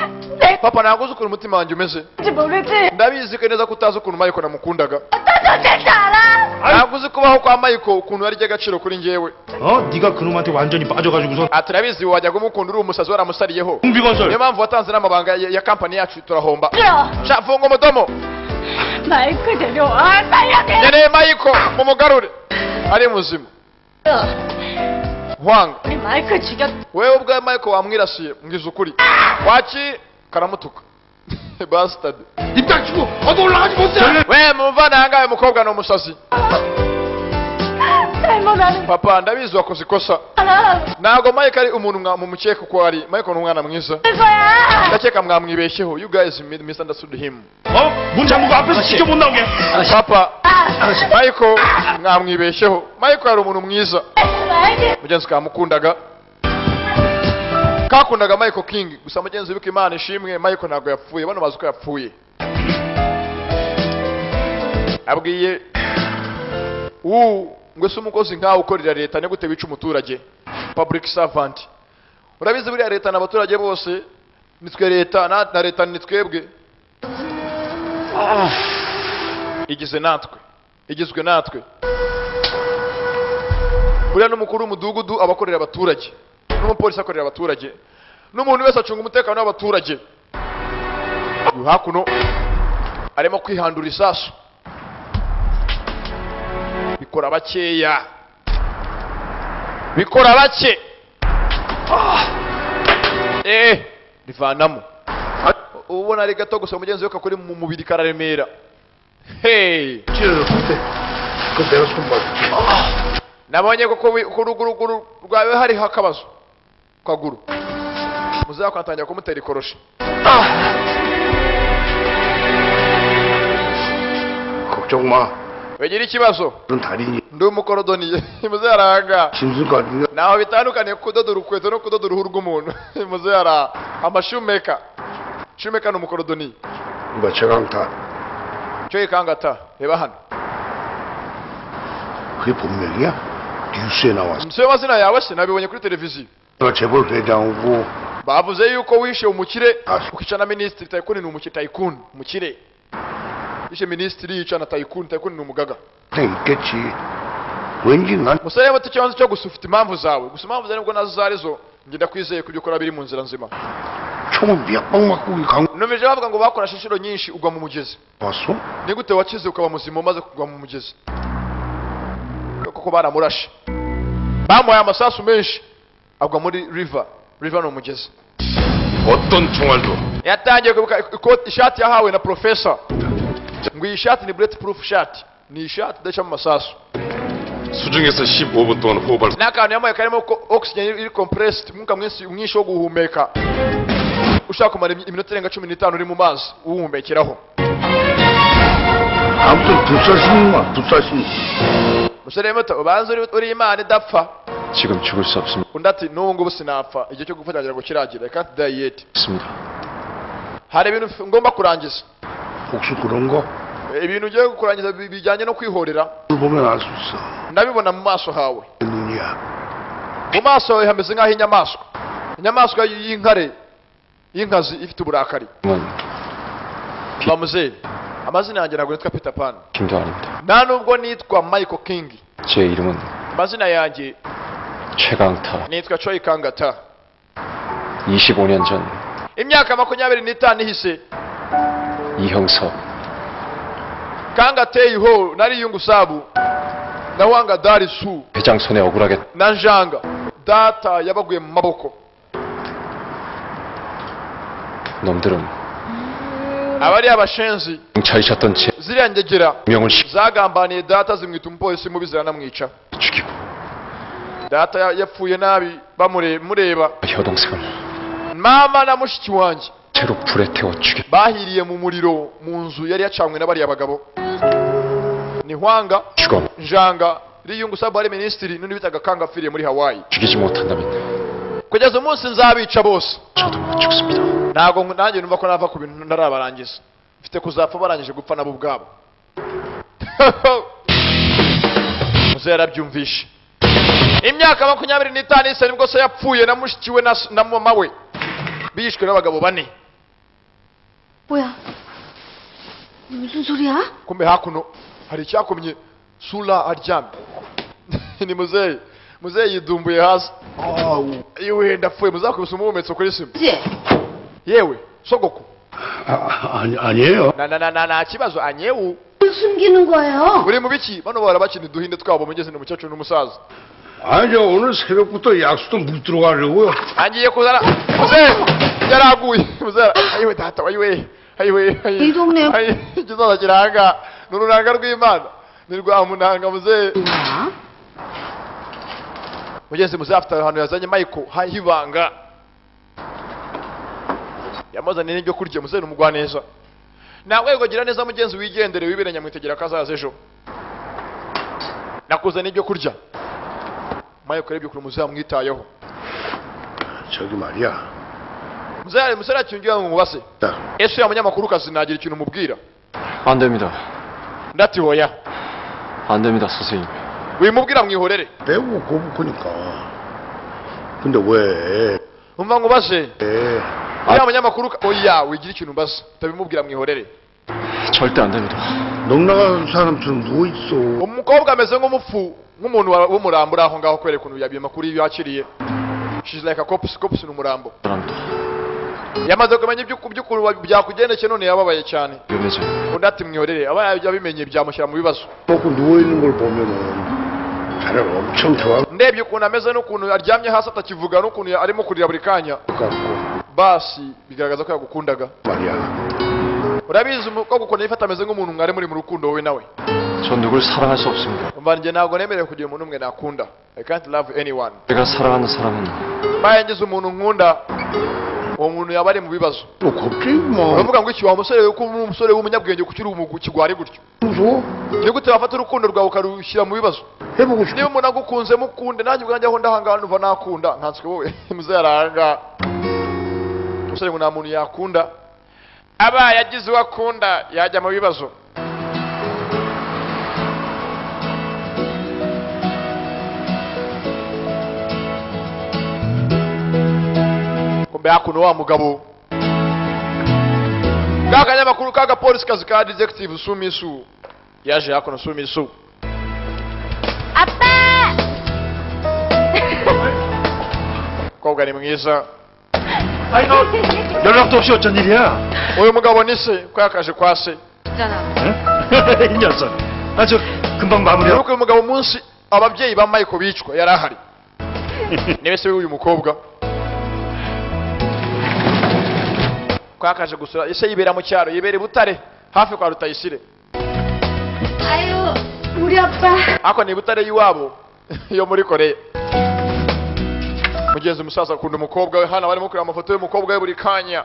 Papa ntabwo uzi ukuntu umutima wanjye umeze. 모르지. Ndabizi ko neza ko utazi ukuntu Michael namukundaga. 어떤 알아? Ntabwo uzi kubaho kwa Michael ukuntu yari agaciro kuri njyewe. 어? 네가 그놈한테 완전히 빠져가지고서. Turabizi wajyaga umukunda uri umusazi waramusariyeho. 홍비건설. Niyo mpamvu watanze n'amabanga ya kampani yacu turahomba. 싫어. Sha funga umudomo. 마이클 데려와. 살려내. Nkeneye Michael mumugarure. Ari muzima. Hwanga. 마이클 죽였. Wewe ubwawe Michael wamwirasiye mbwiza ukuri. Waki karamutuka. Bastard. 입 닥치고 어디 올라가지 못해. We mumvana ahangaha mukobwa ni umusazi. 잘못하는 Papa ndabizi wakoze ikosa. 사람. Ntabwo Michael ari umuntu mumukeka uko ari. Michael ni umwana mwiza. 거야. Ndakeka mwamwibeshyeho. You guys misunderstood him. 어? 문 잠그고 앞에서 지켜 못 나오게. Papa Michael mwamwibeshyeho. Michael ari umuntu mwiza. 마이클. Mugenzi kamukundaga. Kakundaga Michael King. Gusa mugenzi wiko Imana ishimwe Michael ntabwo yapfuye. Bano bazi ko yapfuye. Abwiye ngo se umukozi nkawe ukorera leta ni gute wica umuturage? Public servant. Urabizi buriya leta n'abaturage bose nitwe leta na leta ni twebwe. Igize natwe. Igizwe natwe. Buriya n'umukuru w'umudugudu abakorera abaturage. N'umupolisi akorera abaturage. N'umuntu wese acunga umutekano w'abaturage. Uyu hakuno arimo kwihandura isasu. Bikora bakeya. Bikora bake. Rivanamo ubona ari gato gusa, mugenzi we kakuri mu mubiri kararemera. Hey, 찔러줬을 그 내가 손 봐줄게. Nabonye ko ku ruguruguru rwawe hariho akabazo ku kaguru. Muzakwatangira kumutera ikoroshi. 걱정 마. Wigira ikibazo. 그런 달인이 Ndi umukorodoniye, muzaranga. 짐승 같은 Naho bitandukaniye kudoda urukweto no kudoda uruhu rw'umuntu. Muzara amashumeka, shumeka ni umukorodoniye. 이봐 최강타. Cyo ikangata, reba hano. 그게 본명이야? 뉴스에 나왔어. Siyo mazina yawe se? Nabibonye kuri televiziyo. 내가 재벌 회장이고 Bavuze yuko wishe umukire, Ah. ukica na minisitiri. Tycoon ni umukire, tycoon umukire wishe minisitiri, yica na tycoon. Tycoon ni umugaga. 그냥 있겠지. 왠지 난 Musore muto, ikibazo cyo gusa ufite impamvu zawe, gusa impamvu zawe nubwo nazo zari zo, njye ndakwizeye ko ibyo ukora biri mu nzira nzima. 총을 몇 방 맞고 이 강 Numvise bavuga ngo bakoresha inshuro nyinshi ugwa mu mugezi. 왔어? Ni gute wakize ukaba muzima umaze kugwa mu mugezi? Koko baramurashe, bamuhaye amasasu menshi, agwa muri river. River ni umugezi. 어떤 총알도 Yatangiye kwibuka ikoti, ishati yahawe na professor, ngo iyi shati ni bullet proof shirt, ni ishati idacamo amasasu. 수중에서 15분 동안 호흡할 N'akantu yamuhaye karimo oxygen iri compressed, umwuka mwinshi mwinshi wo guhumeka, ushaka kumara iminota irenga 15 uri mu mazi uwuhumekeraho. 아무튼 불사신이구만 불사신. Musore muto, ubanza uri imana idapfa. 지금 죽을 수 없습니다. Undi ati n'ubu ngubu sinapfa, igihe cyo gupfa cyanjye ngo kiragira. I can't die yet, hari ibintu ngomba kurangiza. 복수 그런 거? Ibintu ugiye kurangiza bijyanye no kwihorera. 그걸 보면 알 수 있어. Ndabibona mu maso hawe. 내 눈이야. Mu maso hawe hameze nk'aho inyamaswa y'inkare y'inkazi ifite uburakari. 은 Bamuzeyi, amazina yanjye ntabwo nitwa Peter Pan, 김도 아닙니다. nta nubwo nitwa Michael King. 제 이름은 Amazina yanjye 최강타. nitwa Choi Kangata. 25년 전 Imyaka 25 ihise, 이형섭 Kanga Teiho nari Yungusabu na Wanga Dari Su 회장 손에 억울하게 na Njanga data yabaguye mu maboko. 놈들은 Abari abashenzi, 경찰이셨던 제 ziriya ngegera 명을 시 zagambaniye data, zimwita umupolisi mubi, ziranamwica. 죽이고 Data yapfuye nabi bamureba. 여동생을 Mama na mushiki wanjye 채로 불에 태워 죽여 bahiriye mu muriro mu nzu yari yacanywe na bariya bagabo ni Hwanga 죽어 Njanga Riyungusabu wari minisitiri n'undi bitaga Kanga apfiriye muri Hawaii. 죽이지 못한다면 Kugeza umunsi nzabica bose, 저도 못 죽습니다. ntabwo nanjye numva ko nava ku bintu ntarabarangiza. Mfite kuzapfa barangije gupfa nabo ubwabo. Muzehe yarabyumvishe. Imyaka 25 isa nibwo se yapfuye na mushiki we na mama we bishwe n'abagabo bane. 뭐야? 무슨 소리야? Kumbe hakuno hari icyakomye. Sura aryamye ni muzehe. Muzehe yidumbuye hasi. 아우. Iwe, ndapfuye. Muzakubise umuhumetso kuri sima. 그지? Yewe sogoko. 아, 아니, 아니에요. Na na na na nta kibazo anyewu. 뭘 숨기는 거예요? Uri mu biki? Bano bahora bakina uduhinde twabo. Mugeze ni umukecuru n'umusaza. 아니, 저 오늘 새벽부터 약수도 물 들어가려고요. Agiye kuzana muzehe yaraguye. Muzehe, ayiwe data, ayiwe, ayiwe, ayiwe. 이 동네 Ayi, ikizaza kiranga ni urunanga rw'Imana, ni rwamunanga muzehe. 뭐야? Mugenzi, muzehe afite ahantu yazanye Michael hibanga, yamuzaniye n'ibyo kurya. Muzehe ni umugwaneza, ntabwo gira neza mugenzi, wigendere wibere nyamwitegera ko azaza ejo. Nakuzaniye ibyo kurya. Michael arebye ukuntu muzehe amwitayeho. 저기 말이야. Muzehe, musore akingira ngo mubase. 자, Ese uriya munyamakuru kazi nagira ikintu mubwira? 안 됩니다. Ndati hoya. 안 됩니다, 선생님. Wimubwira, mwihorere. 배우고 고부크니까. 근데 왜? Umva nkubaze, 에, uriya munyamakuru oya, wigira ikintu umbaza, utabimubwira, mwihorere. 절대 안 됩니다. 넉나간 사람처럼 누워 있어. Umukobwa ameze nk'umupfu, nk'umuntu w'umurambo uri aho ngaho, kwereka ukuntu yabiye amakuru yakiriye. She's like a corpse. Corpse ni umurambo. 사람도 Yamaze kumenya iby'ukuntu byakugendekeye, none yababaye cyane. 위험해져요. Undi ati mwihorere, aba yabimenye byamushyira mu bibazo. 먹고 누워 있는 걸 보면은 자네를 엄청 좋아할 Ndebye ukuntu ameze n'ukuntu aryamye hasi atakivuga n'ukuntu arimo kurira buri kanya, 것 같고. Basi bigaragaza ko yagukundaga. 말이야. Urabizi umukobwa ukuntu yifata ameze nk'umuntu mwari muri mu rukundo wowe nawe. 전 누굴 사랑할 수 없습니다. Umva, njye ntabwo nemerewe kugira umuntu umwe nakunda. I can't love anyone. 내가 사랑하는 사람은 Mbaye ngize umuntu nkunda, uwo muntu yaba ari mu bibazo. 너 갑자기 뭐 Uravuga ngo iki wa musore we, ko uri umusore w'umunyabwenge, kuki uri ikigwari gutyo? 무서워? Ni gute wafata urukundo rwawe ukarushyira mu bibazo? 해보고 싶어. Niba umuntu agukunze mukunde. Nanjye ubwanjye aho ndahangana numva nakunda nkanswe wowe. Muzehe aranga umusore ngo nta muntu yakunda, abaye agize uwo akunda yajya mu bibazo. Kumbe hakuno wa mugabo ka kanyamakuru k'agapolisi kazi ka detective Sumisu yaje hakuno. Sumisu. 아빠! Mukobwa ni mwiza. 아니 너 연락도 없이 어쩐 일이야? Uyu mugabo ni se ko yakaje kwa se. 있잖아. 이 녀석. 아 저 금방 마무리. Nuko uyu mugabo umunsi ababyeyi ba Michael bicwa yari ahari, niwe se w'uyu mukobwa ko yakaje gusura ese. Yibera mu cyaro, yibera i Butare hafi kwa Rutayisire. 아유, 우리 아빠. Ariko ni i Butare y'iwabo yo muri Koreya. Mugenzi, umusaza akunda umukobwa we. Hano barimo kureba amafoto y'umukobwa we buri kanya.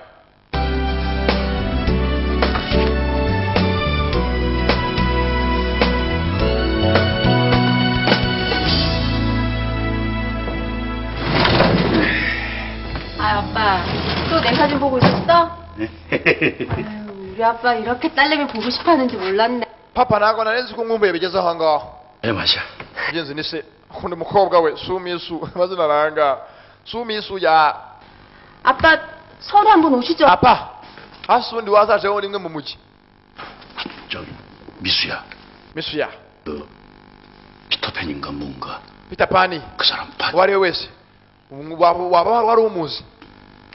아, 아빠. 또 내 사진 보고 있었어? 아유, 우리 아빠 이렇게 딸내미 보고 싶어 하는지 몰랐네. Papa, ntabwo nari nzi ko nkumbuye bigeze aho ngaho. 애 마셔. Mugenzi, ni se akunda umukobwa we Sumisu. Amazina aranga Sumisu ya. 아빠, 서울에 한번 오시죠. Apa, hasi ubundi wazajeho rimwe mu mujyi. 저기 미수야. Misuya. 그 피터팬인가 뭔가 Peter Pan. 그 사람 봤? Uwo ari we wese waba wari umuzi?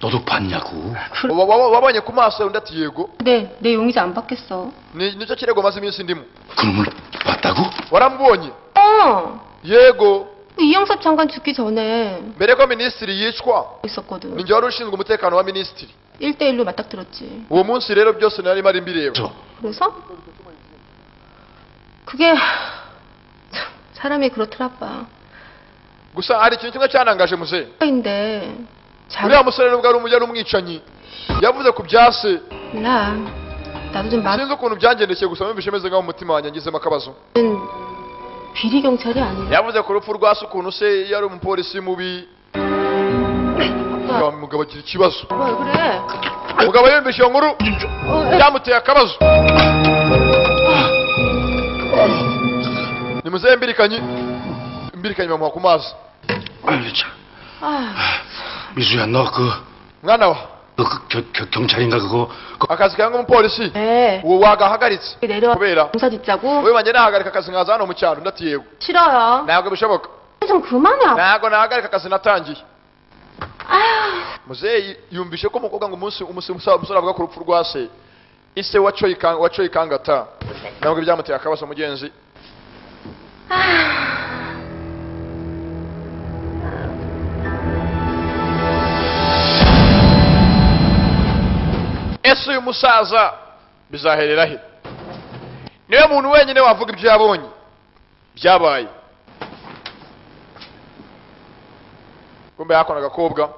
너도 봤냐고. Wabonye ku maso? Undi ati yego. 네, 내 용의자 안 받겠어. Nicyo kirego maze iminsi ndimo. 그놈을 봤다고? Waramubonye? 어! Yego. 이영섭 장관 죽기 전에 Mbere ko minisitiri yicwa 있었거든. ninjye wari ushinzwe umutekano wa minisitiri. 1대1로 맞닥뜨렸지. Uwo munsi rero byose nari mari mbireba. 저 그래서? 그게 참, 사람이 그렇더라, 아빠. Gusa hari ikintu kimwe cyanangaje muzehe. 인데 자 Uriya musore nubwo ari yari umwicanyi, yavuze ku bya se. 몰라. 나도 좀 Sinzi ukuntu byangendekeye, gusa numvise meze nkaho mu mutima wanjye ngizemo akabazo. 맞은 비리 경찰이 아니라. Yavuze ku rupfu rwa se, ukuntu se yari umupolisi mubi. 아빠, Umugabo agira ikibazo. 왜 그래? Umugabo yumvise iyo nkuru byamuteye akabazo. Ni muzehe mbirikanyi, mbirikanyi bamuha ku mazi. 아유 참. 아, 미수야 너 그 Mwana wa 그, 그, 그 경찰인가 그거 그, akazi kawe nk'umupolisi 네. uwo wagahagaritse 내려와 kubera 농사 짓자고? wowe wanjye nahagarika akazi nkaza hano mu cyaro? Ndati yego. 싫어요. Ntabwo bishoboka. 좀 그만해, 아빠. Ntabwo nahagarika akazi natangiye. Muzehe yumvishe ko umukobwa ngo umunsi umusore avuga ku rupfu rwa se, ise wa Choi Kang, wa Choi Kangata, ntabwo byamuteye akabazo mugenzi. Ese uyu musaza bizaherera he? Niwe muntu wenyine wavuga ibyo yabonye byabaye. Kumbe hakuno agakobwa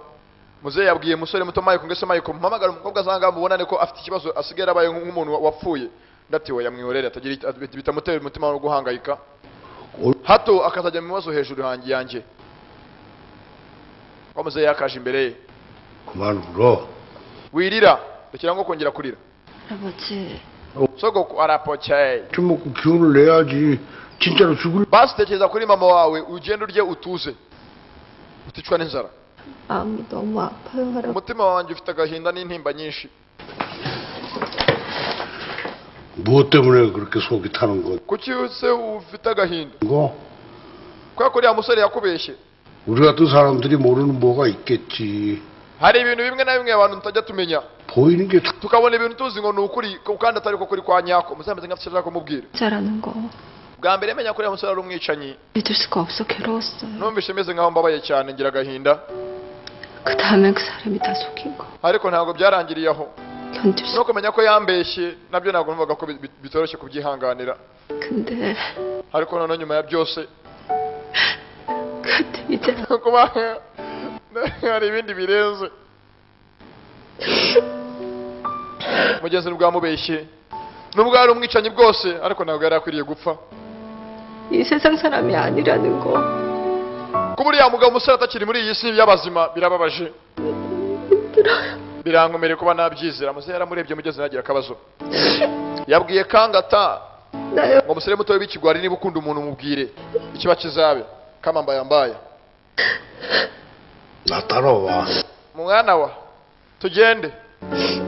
muzehe yabwiye umusore muto Michael ngo ese Michael, mpamagara umukobwa azanga mubonane ko afite ikibazo, asigaye yarabaye nk'umuntu wapfuye. Ndati we yamwihorere atagira bitamutera umutima wo guhangayika, hato akazajya mu bibazo hejuru yanjye yanjye ko muzehe yakaje imbere ye. 그만 울어. Wirira, rekera ngo kongera kurira. 할아버지, Sogoko arapokeye. 좀 먹고 기운을 내야지. 진짜로 죽을 Basi tekereza kuri mama wawe, ugende urye utuze, uticwa n'inzara. 마음이 너무 아파요, 할아버지. Umutima wanjye ufite agahinda n'intimba nyinshi. 무엇 때문에 그렇게 속이 타는 거? Kuki se ufite agahinda? 거? Kubera ko uriya musore yakubeshye. 우리 같은 사람들이 모르는 뭐가 있겠지. Hari ibintu bimwe na bimwe abantu tutajya tumenya, 보이는 게 다- tukabona ibintu tuzi ngo ni ukuri kandi atari ko kuri kwa nyako. Muzehe ameze nk'afite icyo ashaka kumubwira. 잘하는 거 Bwa mbere menya ko uriya musore ari umwicanyi, 믿을 수가 없어 괴로웠어요. numvise meze nkaho mbabaye cyane, ngira agahinda. 그 다음엔 그 사람이 다 속인 거 Ariko ntabwo byarangiriye aho. 견딜 수 No kumenya ko yambeshye nabyo ntabwo numvaga ko bitoroshye kubyihanganira. 근데 Ariko noneho nyuma ya byose, 그때 이제 kuba hari ibindi birenze, mugenzi bwamubeshye nubwo ari umwicanyi bwose, ariko ntabwo yari akwiriye gupfa. 이 세상 사람이 아니라는 거 Kuba uriya mugabo umusore atakiri muri iyi si y'abazima birababaje, birankomereye kuba nabyizera. Muzehe yaramurebye, mugeze nagira akabazo, yabwiye Kangata 나요. ngo umusore muto w'ikigwari, niba ukunda umuntu mubwire ikiba kizabe kamambayambaye. 나 따라와. Mwana wa, tugende,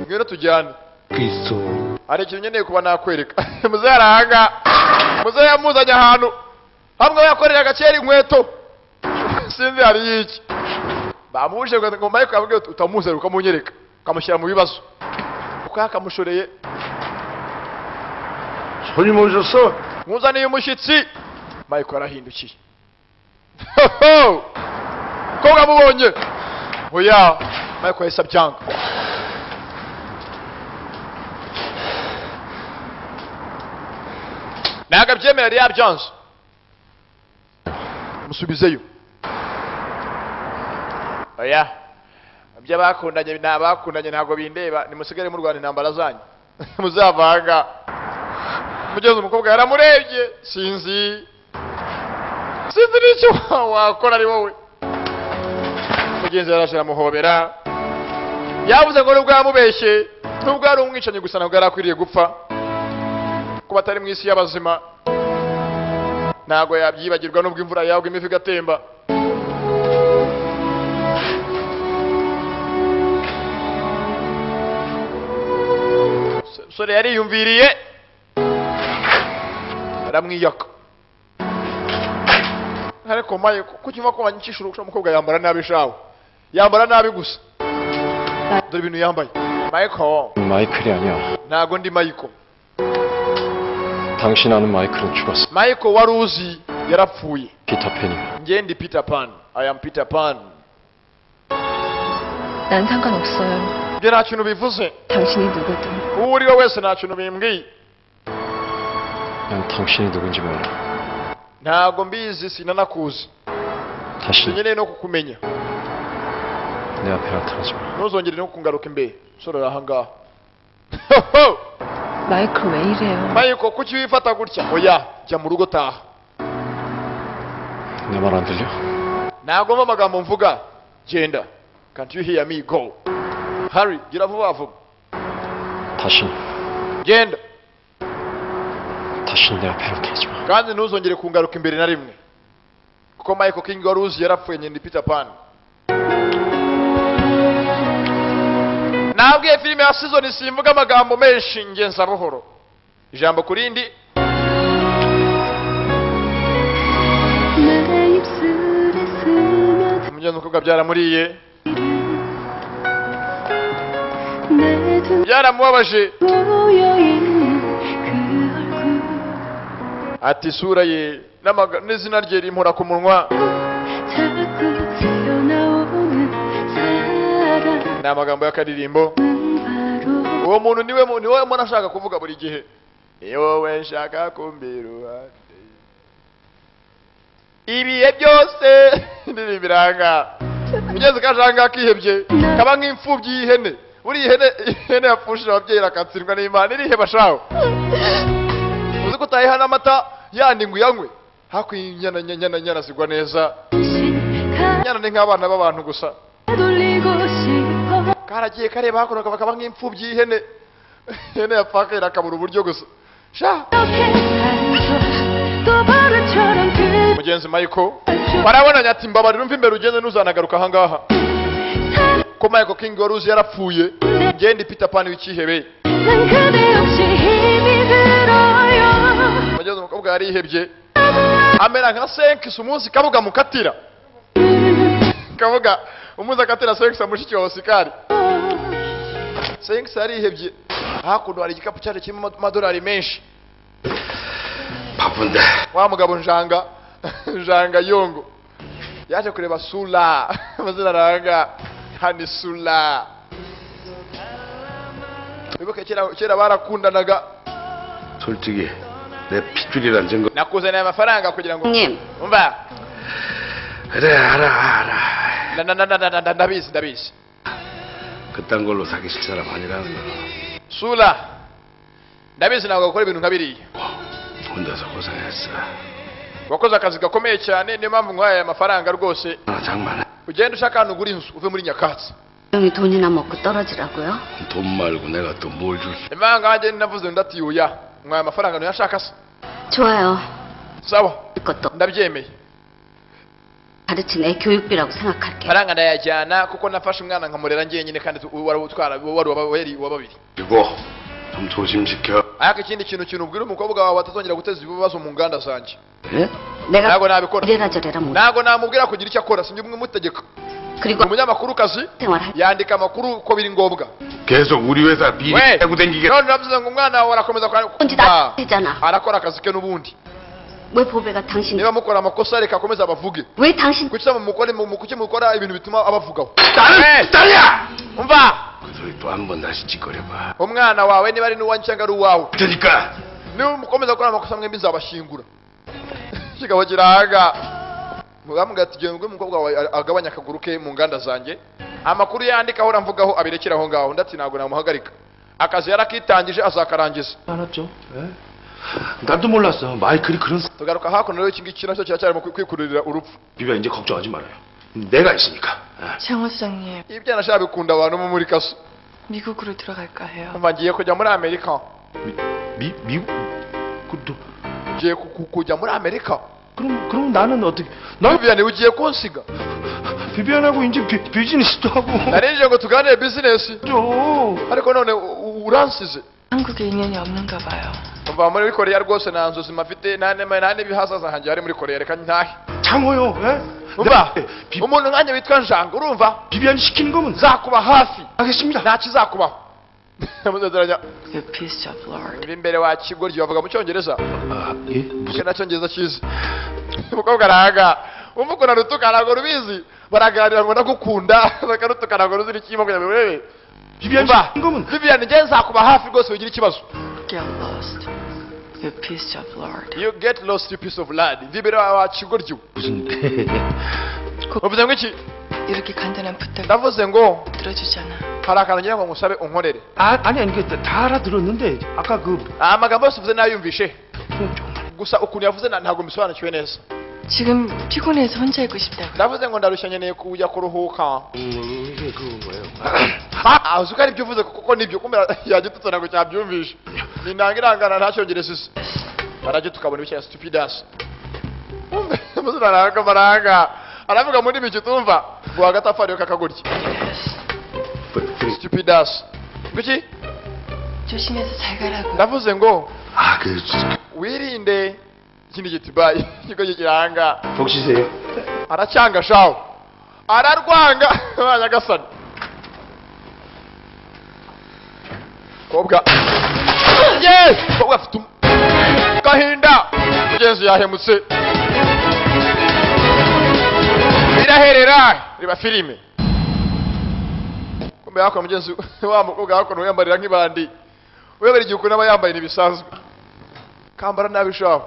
ngwino tujyane. 있어. Hari ikintu nkeneye kuba nakwereka. Muzehe arahanga, muzehe yamuzanye ahantu hamwe yakoreraga kera inkweto, sinzi hari iki bamuje ngo Mike yabwiye uti, utamuzanye ukamunyereka ukamushyira mu bibazo kuko yakamushoreye. 손님 오셨어? Nkuzaniye umushyitsi. Mike arahindukiye, umukobwa amubonye, oya, Mike yahise abyanga. Ntabwo abyemera, yari yabyanze, musubizeyo. Oya, ibyo abakundanye ni abakundanye, ntabwo bindeba, nimusigare murwana intambara zanyu muzavanga. Mugeze umukobwa yaramurebye, sinzi n'icyo wakora ari wowe. Mugenzi yaraje aramuhobera, yavuze ngo nubwo yamubeshye, nubwo ari umwicanyi gusa, ntabwo yari akwiriye gupfa. Kuba atari mu isi y'abazima ntabwo yabyibagirwa, nubwo imvura yagwa imivu igatemba. Umusore yariyumviriye, aramwiyaka. Ariko maye kuki uva ko wanyicisha urusha? Umukobwa yambara nabi shawe, yambara nabi gusa, dore ibintu yambaye. Michael. 마이클이 아니야. Ntago ndi Michael. 당신 아는 마이클은 죽었어. Michael wari uzi yarapfuye. 피터팬이야. Njye ndi Peter Pan, I am Peter Pan. 난 상관없어요. Ibyo nta kintu bivuze. 당신이 누구든. Uwo uri we wese nta kintu bimbwiye. 난 당신이 누군지 몰라. Ntago mbizi, sinanakuzi. 다시 Sinkeneye no kukumenya. 내 앞에 나타나지 마. Ntuzongere no kungaruka imbere. Umusore ari ahangaha. 마이클 왜 이래요? Michael, kuki wifata gutya? Oya, jya mu rugo, taha. 내 말 안 들려? Ntabwo mva amagambo mvuga, genda. Can't you hear me? Go, hurry, gira vuba vuba. 다신 Genda. 다신 내 앞에 나타나지 마. Kandi ntuzongere kungaruka imbere na rimwe, kuko Michael King wari uzi yarapfuye, nyina Peter Pan. Nabwiye filime ya season simvuga amagambo menshi, ngenza buhoro, ijambo ku rindi. 내 입술에 스며든 Umugenzi umukobwa byaramuriye, 내눈 byaramubabaje. 고여있는 그 얼굴 Ati isura ye n'izina rye rimpora ku munwa. 자꾸 새어나오는 사랑은 Ni amagambo y'akaririmbo. 바로 Uwo muntu niwe niwe mbona ashaka kuvuga buri gihe, ni wowe nshaka kumbira iruhande ibihe byose. Indirimbo iranga ugeze kajanga akihebye, kaba nk'imfubyi y'ihene. Buriya ihene yapfushije ababyeyi irakatsindwa n'Imana, iriheba shawe. Uzi ko utayiha n'amata yandi ngo uyanywe? Hakuno inyana, nyana, nyana zigwa neza. Inyana ni nk'abana b'abantu gusa. 돌리고 싶어 Karagiye kareba hakuno, kaba nk'imfubyi y'ihene, ihene yapfakaye irakabura uburyo gusa sha. 어떻게 살죠 또 버릇처럼 그 Mugenzi Michael barabonanye, ati mbabarira umva imbere ugende, ntuzanagaruka ahangaha, ko Michael King wari uzi yarapfuye, ngende Peter Pan w'ikihebe. 난 그대 없이 힘이 들어요 Mugenzi umukobwa yarihebye, amera nka Senkisi umunsi Kabuga mukatira, Kabuga umunsi akatira Senkisi mushiki wa Osikari. Senkisi yarihebye. Hakuno hari igikapu cyaje kirimo amadolari menshi. 바쁜데. Wa mugabo njanga njanga yongo yaje kureba Sula, amazina aranga. Hanisula. Wibuke kera kera barakundanaga. 솔직히 내 핏줄이란 증거. Nakuzaniye amafaranga kugira ngo 님, umva. 그래, 알아, 알아. Ndabizi, ndabizi. 그딴 걸로 사귀실 사람 아니라는 거. Sula, ndabizi ntabwo gukora ibintu nka biriya. 혼자서 고생했어. Wakoze akazi gakomeye cyane, niyo mpamvu nguhaye aya mafaranga rwose. 아, 장만해. Ugende ushaka ahantu ugura inzu, uve muri nyakatsi. 형이 돈이나 먹고 떨어지라고요? 돈 말고 내가 또 뭘 줄 수? Impamvu nkanjye navuze ndati oya, nguhaye amafaranga ntuyashaka se? 좋아요. Sawa. 것도 Ndabyemeye. 가르친 애 교육비라고 생각할게요. Faranga ndayajyana kuko nafashe umwana nkamurera njyenyine, kandi wari utwara wari uwa babiri. 그리고 좀 조심시켜. Ariko ikindi kintu ubwira umukobwa wawe, atazongera guteza ibibazo mu nganda zanjye. 예? 내가 Ntabwo nabikora. 이래라 저래라 못. Ntabwo namubwira kugira icyo akora, sinjye umutegeka. 그리고 Umunyamakurukazi 생활 yandika amakuru uko biri ngombwa. 계속 우리 회사 비리 We 하고 댕기게 none uravuze ngo umwana wawe arakomeza 뭔지 나 되잖아. arakora akazi ke n'ubundi. 왜 보배가 당신 Niba mukora amakosa, reka akomeze abavuge. 왜 당신 Kuki mukora, kuki mukora ibintu bituma abavugaho? 나는 딸이야! Umva, 그 소리 또 한 번 다시 짓거려봐. umwana wawe niba ari n'uwanjye cyangwa ari uwawe, 그러니까 niba mukomeza gukora amakosa mwembi nzabashyingura. Kigabo kirahaga bamubwira ati: "Genda ubwo umukobwa wawe agabanya akaguru ke mu nganda zanjye, amakuru yandika ahora mvugaho abirekera aho ngaho." Ndati ntabwo namuhagarika, akazi yarakitangije azakarangiza. 알았죠? 예? 나도 몰랐어. 마이클이 그런 Tugaruka hakuno rero, iki ngiki nacyo kiracyarimo kwikururira urupfu. 비비야, 이제 걱정하지 말아요. 내가 있으니까. 예. 장호 수장님, Ibyana shaka bikunda abantu bo muri kaso. 미국으로 들어갈까 해요. Umva, ngiye kujya muri Amerika. 미 미국 그, 너, Ngiye kujya muri Amerika. 그럼 나는 어떻게? 난 Vivian, ugiye kunsiga? 비비안하고 이제 비즈니스도 하고. Narinje ngo tuganire bizinesi, 저 ariko none uransize. 한국에 인연이 없는가 봐요. Umva, muri Koreya rwose nta nzozi mafite, nta n'ibihazaza hanjye hari muri Koreya, reka ntahe. 장호요. 예? Umva, 비, umuntu nkanjye witwa Njanga, urumva, 비비안이 시키는 거면 nzakuba hafi. 하겠습니다. Nta kizakubaho. Muzaziranya. You piece of lard. Imbere imbere wa kigoryi, bavuga mu Cyongereza. 아, 예? 무슨 nta Cyongereza cyiza. Umukobwa arahaga, umva ukuntu arutuka, ntabwo rubizi. Baraganira ngo ndagukunda, bakarutuka, ntabwo ruzi n'ikirimo kugira ngo urebe. 비비안이 Umva, 시키는 거면 Vivian, njye nzakuba hafi rwose, ugira ikibazo. Get lost. You piece of lard. You get lost, you piece of lard. Imbere wa kigoryi. 무슨 Uvuze ngo iki? 이렇게 간단한 부탁 Ndavuze ngo 들어주잖아. hari akantu ngira ngo ngusabe unkorere. 아, 아니 아니 그 다 알아들었는데 아까 그 Amagambo yose uvuze nayumvishe, 조금만 gusa ukuntu yavuze ntabwo mbisobanukiwe neza. 지금 피곤해서 혼자 있고 싶다고요. Ndavuze ngo ndarushya, nkeneye kujya kuruhuka. 이게 그 뭐예요? Ah, uzi ko ari ibyo uvuze kuko nibyo, kumbe yagitutse, ntabwo cyabyumvishe, ni nanga irangana, nta Cyongereza isi baragituka, tukabona ibicya stupidas. Aranga baranga aravuga mu ndimi kitumva ngo agatafari kakagurya. Stupidas kuki? 조심해서 잘 가라고. Ndavuze ngo 아, 그, wirinde ikindi gitibayi ikigo kiranga. 복 쉬세요. Aracyanga shawo, ararwanga nyagasani. Kobwa, yes, kobwa afite gahinda, mugenzi yahemutse, biraherera riba filime. Kumbe hakuno mugenzi wa mukobwa hakuno wiyambarira nk'ibandi, uyobera igihe ukuntu aba yambaye ntibisanzwe, kambara nabi shawo.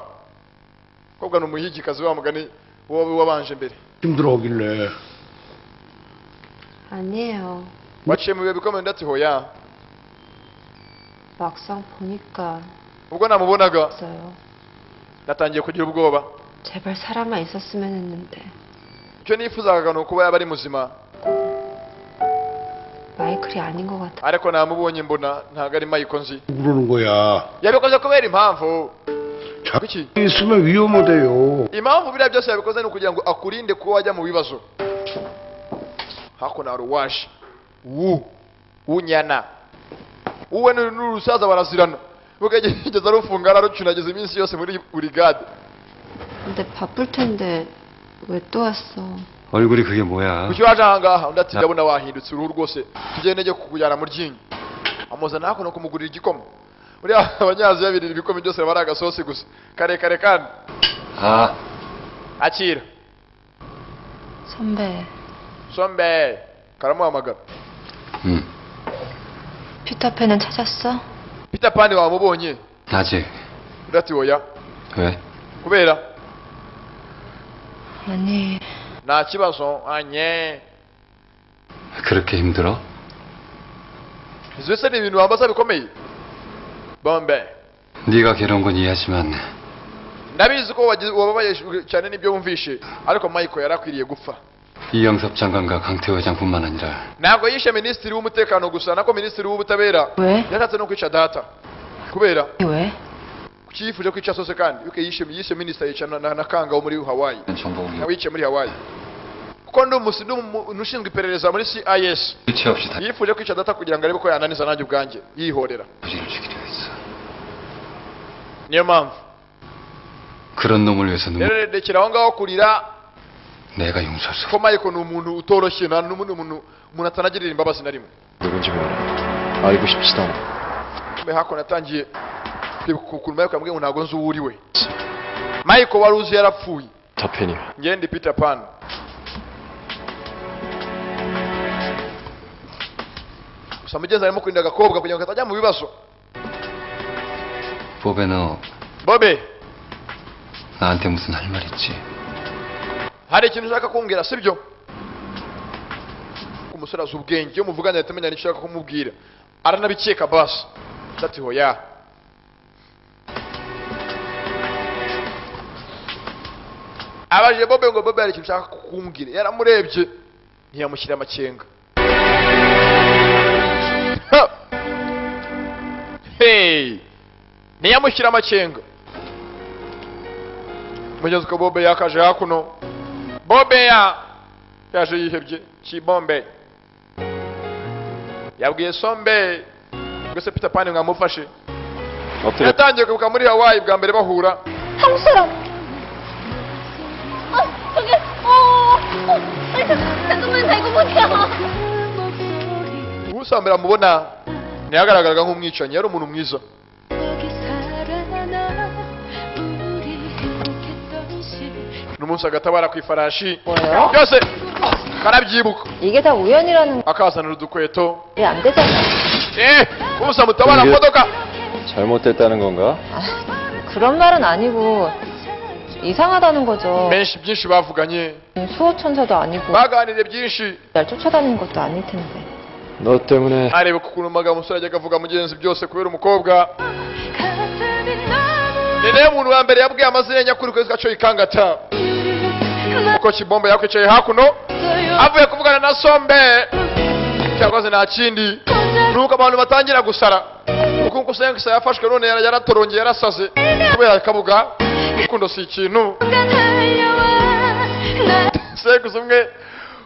Kobwa ni umuhigikazi wa mugani wowe wabanje mbere. 힘들어하길래. 아니에요. Waciye mu bihe bikomeye? Ndati hoya. 막상 보니까 Ubwo namubonaga 없어요. natangiye kugira ubwoba. 제발 살아만 있었으면 했는데 Icyo nifuzaga ni ukuba yaba ari muzima. 마이클이 아닌 것 같아. Ariko namubonye mbona ntabwo ari Michael nzi. 그러는 거야. Yabikoze kubera impamvu. 자, Kuki? 있으면 위험하대요. Impamvu biriya byose yabikoze ni ukugira ngo akurinde kuba wajya mu bibazo. Hakuno hari uwaje wu unyana uwe n'urusaza barazirana, bukageza arufunga, ararucunagiza iminsi yose muri burigade. 근데 바쁠 텐데 왜 또 왔어? 얼굴이 그게 뭐야? Kuki waje ahangaha? Undi ati: "Ndabona wahindutse uruhu rwose, tugende njye kukujyana mu ryinyo." Amuzana hakuno kumugurira igikoma. Buriya Abanyaziya birira ibikoma byose baba ari agasosi gusa karekare kandi. 아, Akira. 선배, Sombe. Karamuhamagara. 응. 피터팬은 찾았어? Peter Pan wamubonye? 아직. Undi ati oya. 왜? Kubera? 아니. Nta kibazo anye. 그렇게 힘들어? Izo se ni ibintu wambaza bikomeye, bombe? 네가 괴로운 건 이해하지만 Ndabizi ko wababaye cyane n'ibyo wumvishe, ariko Michael yarakwiriye gupfa. 이영섭 장관과 강태호 회장뿐만 아니라 Ntabwo yishe minisitiri w'umutekano gusa, nako minisitiri w'ubutabera. 왜? Yashatse no kwica data. Kubera? 왜? Kuki yifuje kwica sose kandi yuko yishe minisita, yica na Kanga wo muri Hawaii? 정보국이 Nawe yiciye muri Hawaii kuko ndi umuntu ushinzwe iperereza muri CIS. 끝이 없이 다 Yifuje kwica data kugira ngo arebe ko yananiza nanjye ubwanjye yihorera. 부지를 죽이려 했어. Niyo mpamvu. 그런 놈을 위해서 눈물 Rero rekera aho ngaho kurira, 내가 용서할 수 ko Michael ni umuntu utoroshye, nta n'umuntu umuntu atanagirira imbabazi na rimwe. 누군지 몰라. 알고 싶지도 않아. Mbe hakuno yatangiye kwibuka ukuntu Michael yamubwiye ngo ntabwo nzi uwo uri we. Michael wari uzi yarapfuye. 저편이야. Njye ndi Peter Pan. Gusa mugenzi arimo kurinda agakobwa kugira ngo katajya mu bibazo. 보배 너 Bobe, 나한테 무슨 할 말 있지? hari ikintu ushaka kumbwira, sibyo? Umusore azi ubwenge, iyo muvuganye ahita amenya n'icyo ushaka kumubwira, aranabikeka. Basi ati hoya. Abajije Bobe ngo Bobe hari ikintu ushaka kumbwira, yaramurebye ntiyamushyira amakenga. Ha! Hey! Ntiyamushyira amakenga. Mugenzi ko Bobe yakaje hakuno, Bobe ya yaje yihebye. Kibombe yabwiye Sombe ngo se Peter Pan mwamufashe? 엎드려. Yatangiye kwibuka muri Hawaii bwa mbere bahura. 한국 사람. 아, 저기, 아니, 잠깐만, 나 이거 뭐야? Ubusa mbere amubona ntiyagaragaraga nk'umwicanyi, yari umuntu mwiza. 여기 살아나 우리 행복했던 시 N'umunsi agatabara ku ifarashi 뭐예요? byose karabyibuka. 이게 다 우연이라는 Akazanira udukweto. 게 안 되잖아. Eh, ubusa mutabara mu modoka. 잘못됐다는 건가? 그런 말은 아니고 이상하다는 거죠. Benshi byinshi bavuganye. 수호천사도 아니고 Baganiriye byinshi. 날 쫓아다니는 것도 아닐 텐데. 너 때문에 Areba ukuntu amagambo umusore yajyaga avuga, mugenzi, byose kubera umukobwa. 가슴이 너무 Ni nawe muntu wa mbere yabwiye amazina ye nyakuri kwezi gaco ikangata uko Kibombe yakwicaye hakuno avuye kuvugana na Sombe. Cyakoze nta kindi nuko abantu batangira gusara kuko uko Sengisa yafashwe none yaratorongeye, yarasaze kubera akabuga urukundo si ikintu. 달려와 나 Sengisa umwe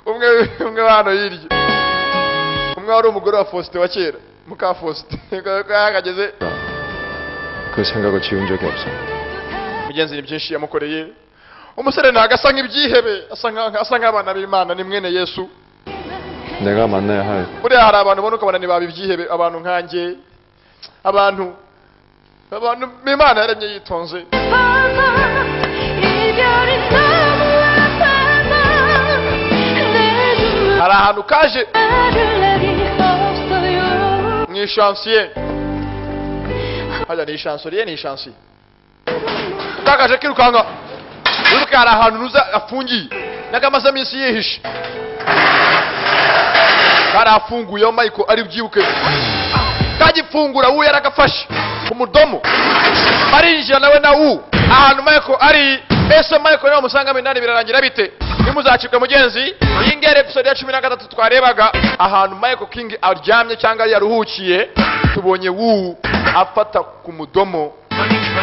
umwe umwe hano hirya, umwe wari umugore wa Faustin wa kera, muka Faustin yakageze. 그 생각을 지운 적이 없어. Mugenzi, ni byinshi yamukoreye. Umusore ntabwo asa nk'ibyihebe, asa nk'abana b'Imana, ni mwene Yesu. 내가 만나야 할 Buriya hari abantu ubona ukabona ni baba ibyihebe, abantu nkanjye, abantu b'Imana yaremye yitonze. 아파서 이별이 너무 아파서 내 눈물 Hari ahantu kaje 마를 날이 없어요. Mu ishansiye hajya, ni ishansoriye, ni ishansiye kakaje kirukanka. Wibuke hari ahantu nuza afungiye n'akamaze iminsi yihishe, kari afunguyeho Michael ari byibuke kagifungura wu yaragafashe ku mudomo, barinjira nawe na wu ahantu Michael ari. Ese Michael niba musangamo indani birarangira bite? Ntimuzacibwe mugenzi. Iyi ngiyi episode ya 13 twarebaga ahantu Michael King aryamye cyangwa yaruhukiye, tubonye wu afata ku mudomo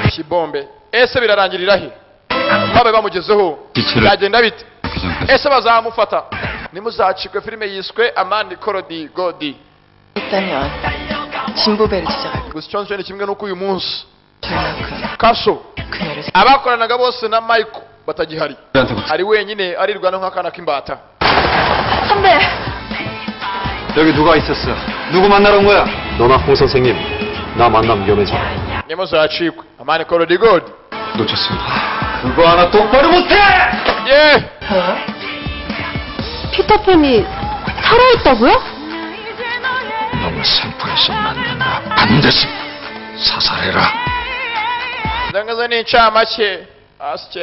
Kibombe. Ese birarangirira he? Babe bamugezeho byagenda bite? Ese bazamufata? Ntimuzacibwe. Filime yiswe A Man Called God. 있다면 진보배를 찾아갈 Gusa icyo nzi ni kimwe, nuko uyu munsi 저만큼 Kaso 그녀를 abakoranaga bose na Michael batagihari, ari wenyine arirwana nk'akana k'imbata. 선배! 여기 누가 있었어? 누구 만나러 온 거야? 너나 홍 선생님 나 만나면 위험해져. Ntimuzacibwe A Man Called God. 놓쳤습니다. 그거 하나 똑바로 못해! Ye. 피터팬이 살아있다고요? 놈을 생포해서는 안 된다. 반드시 사살해라. Ndangaza n'incamake asj.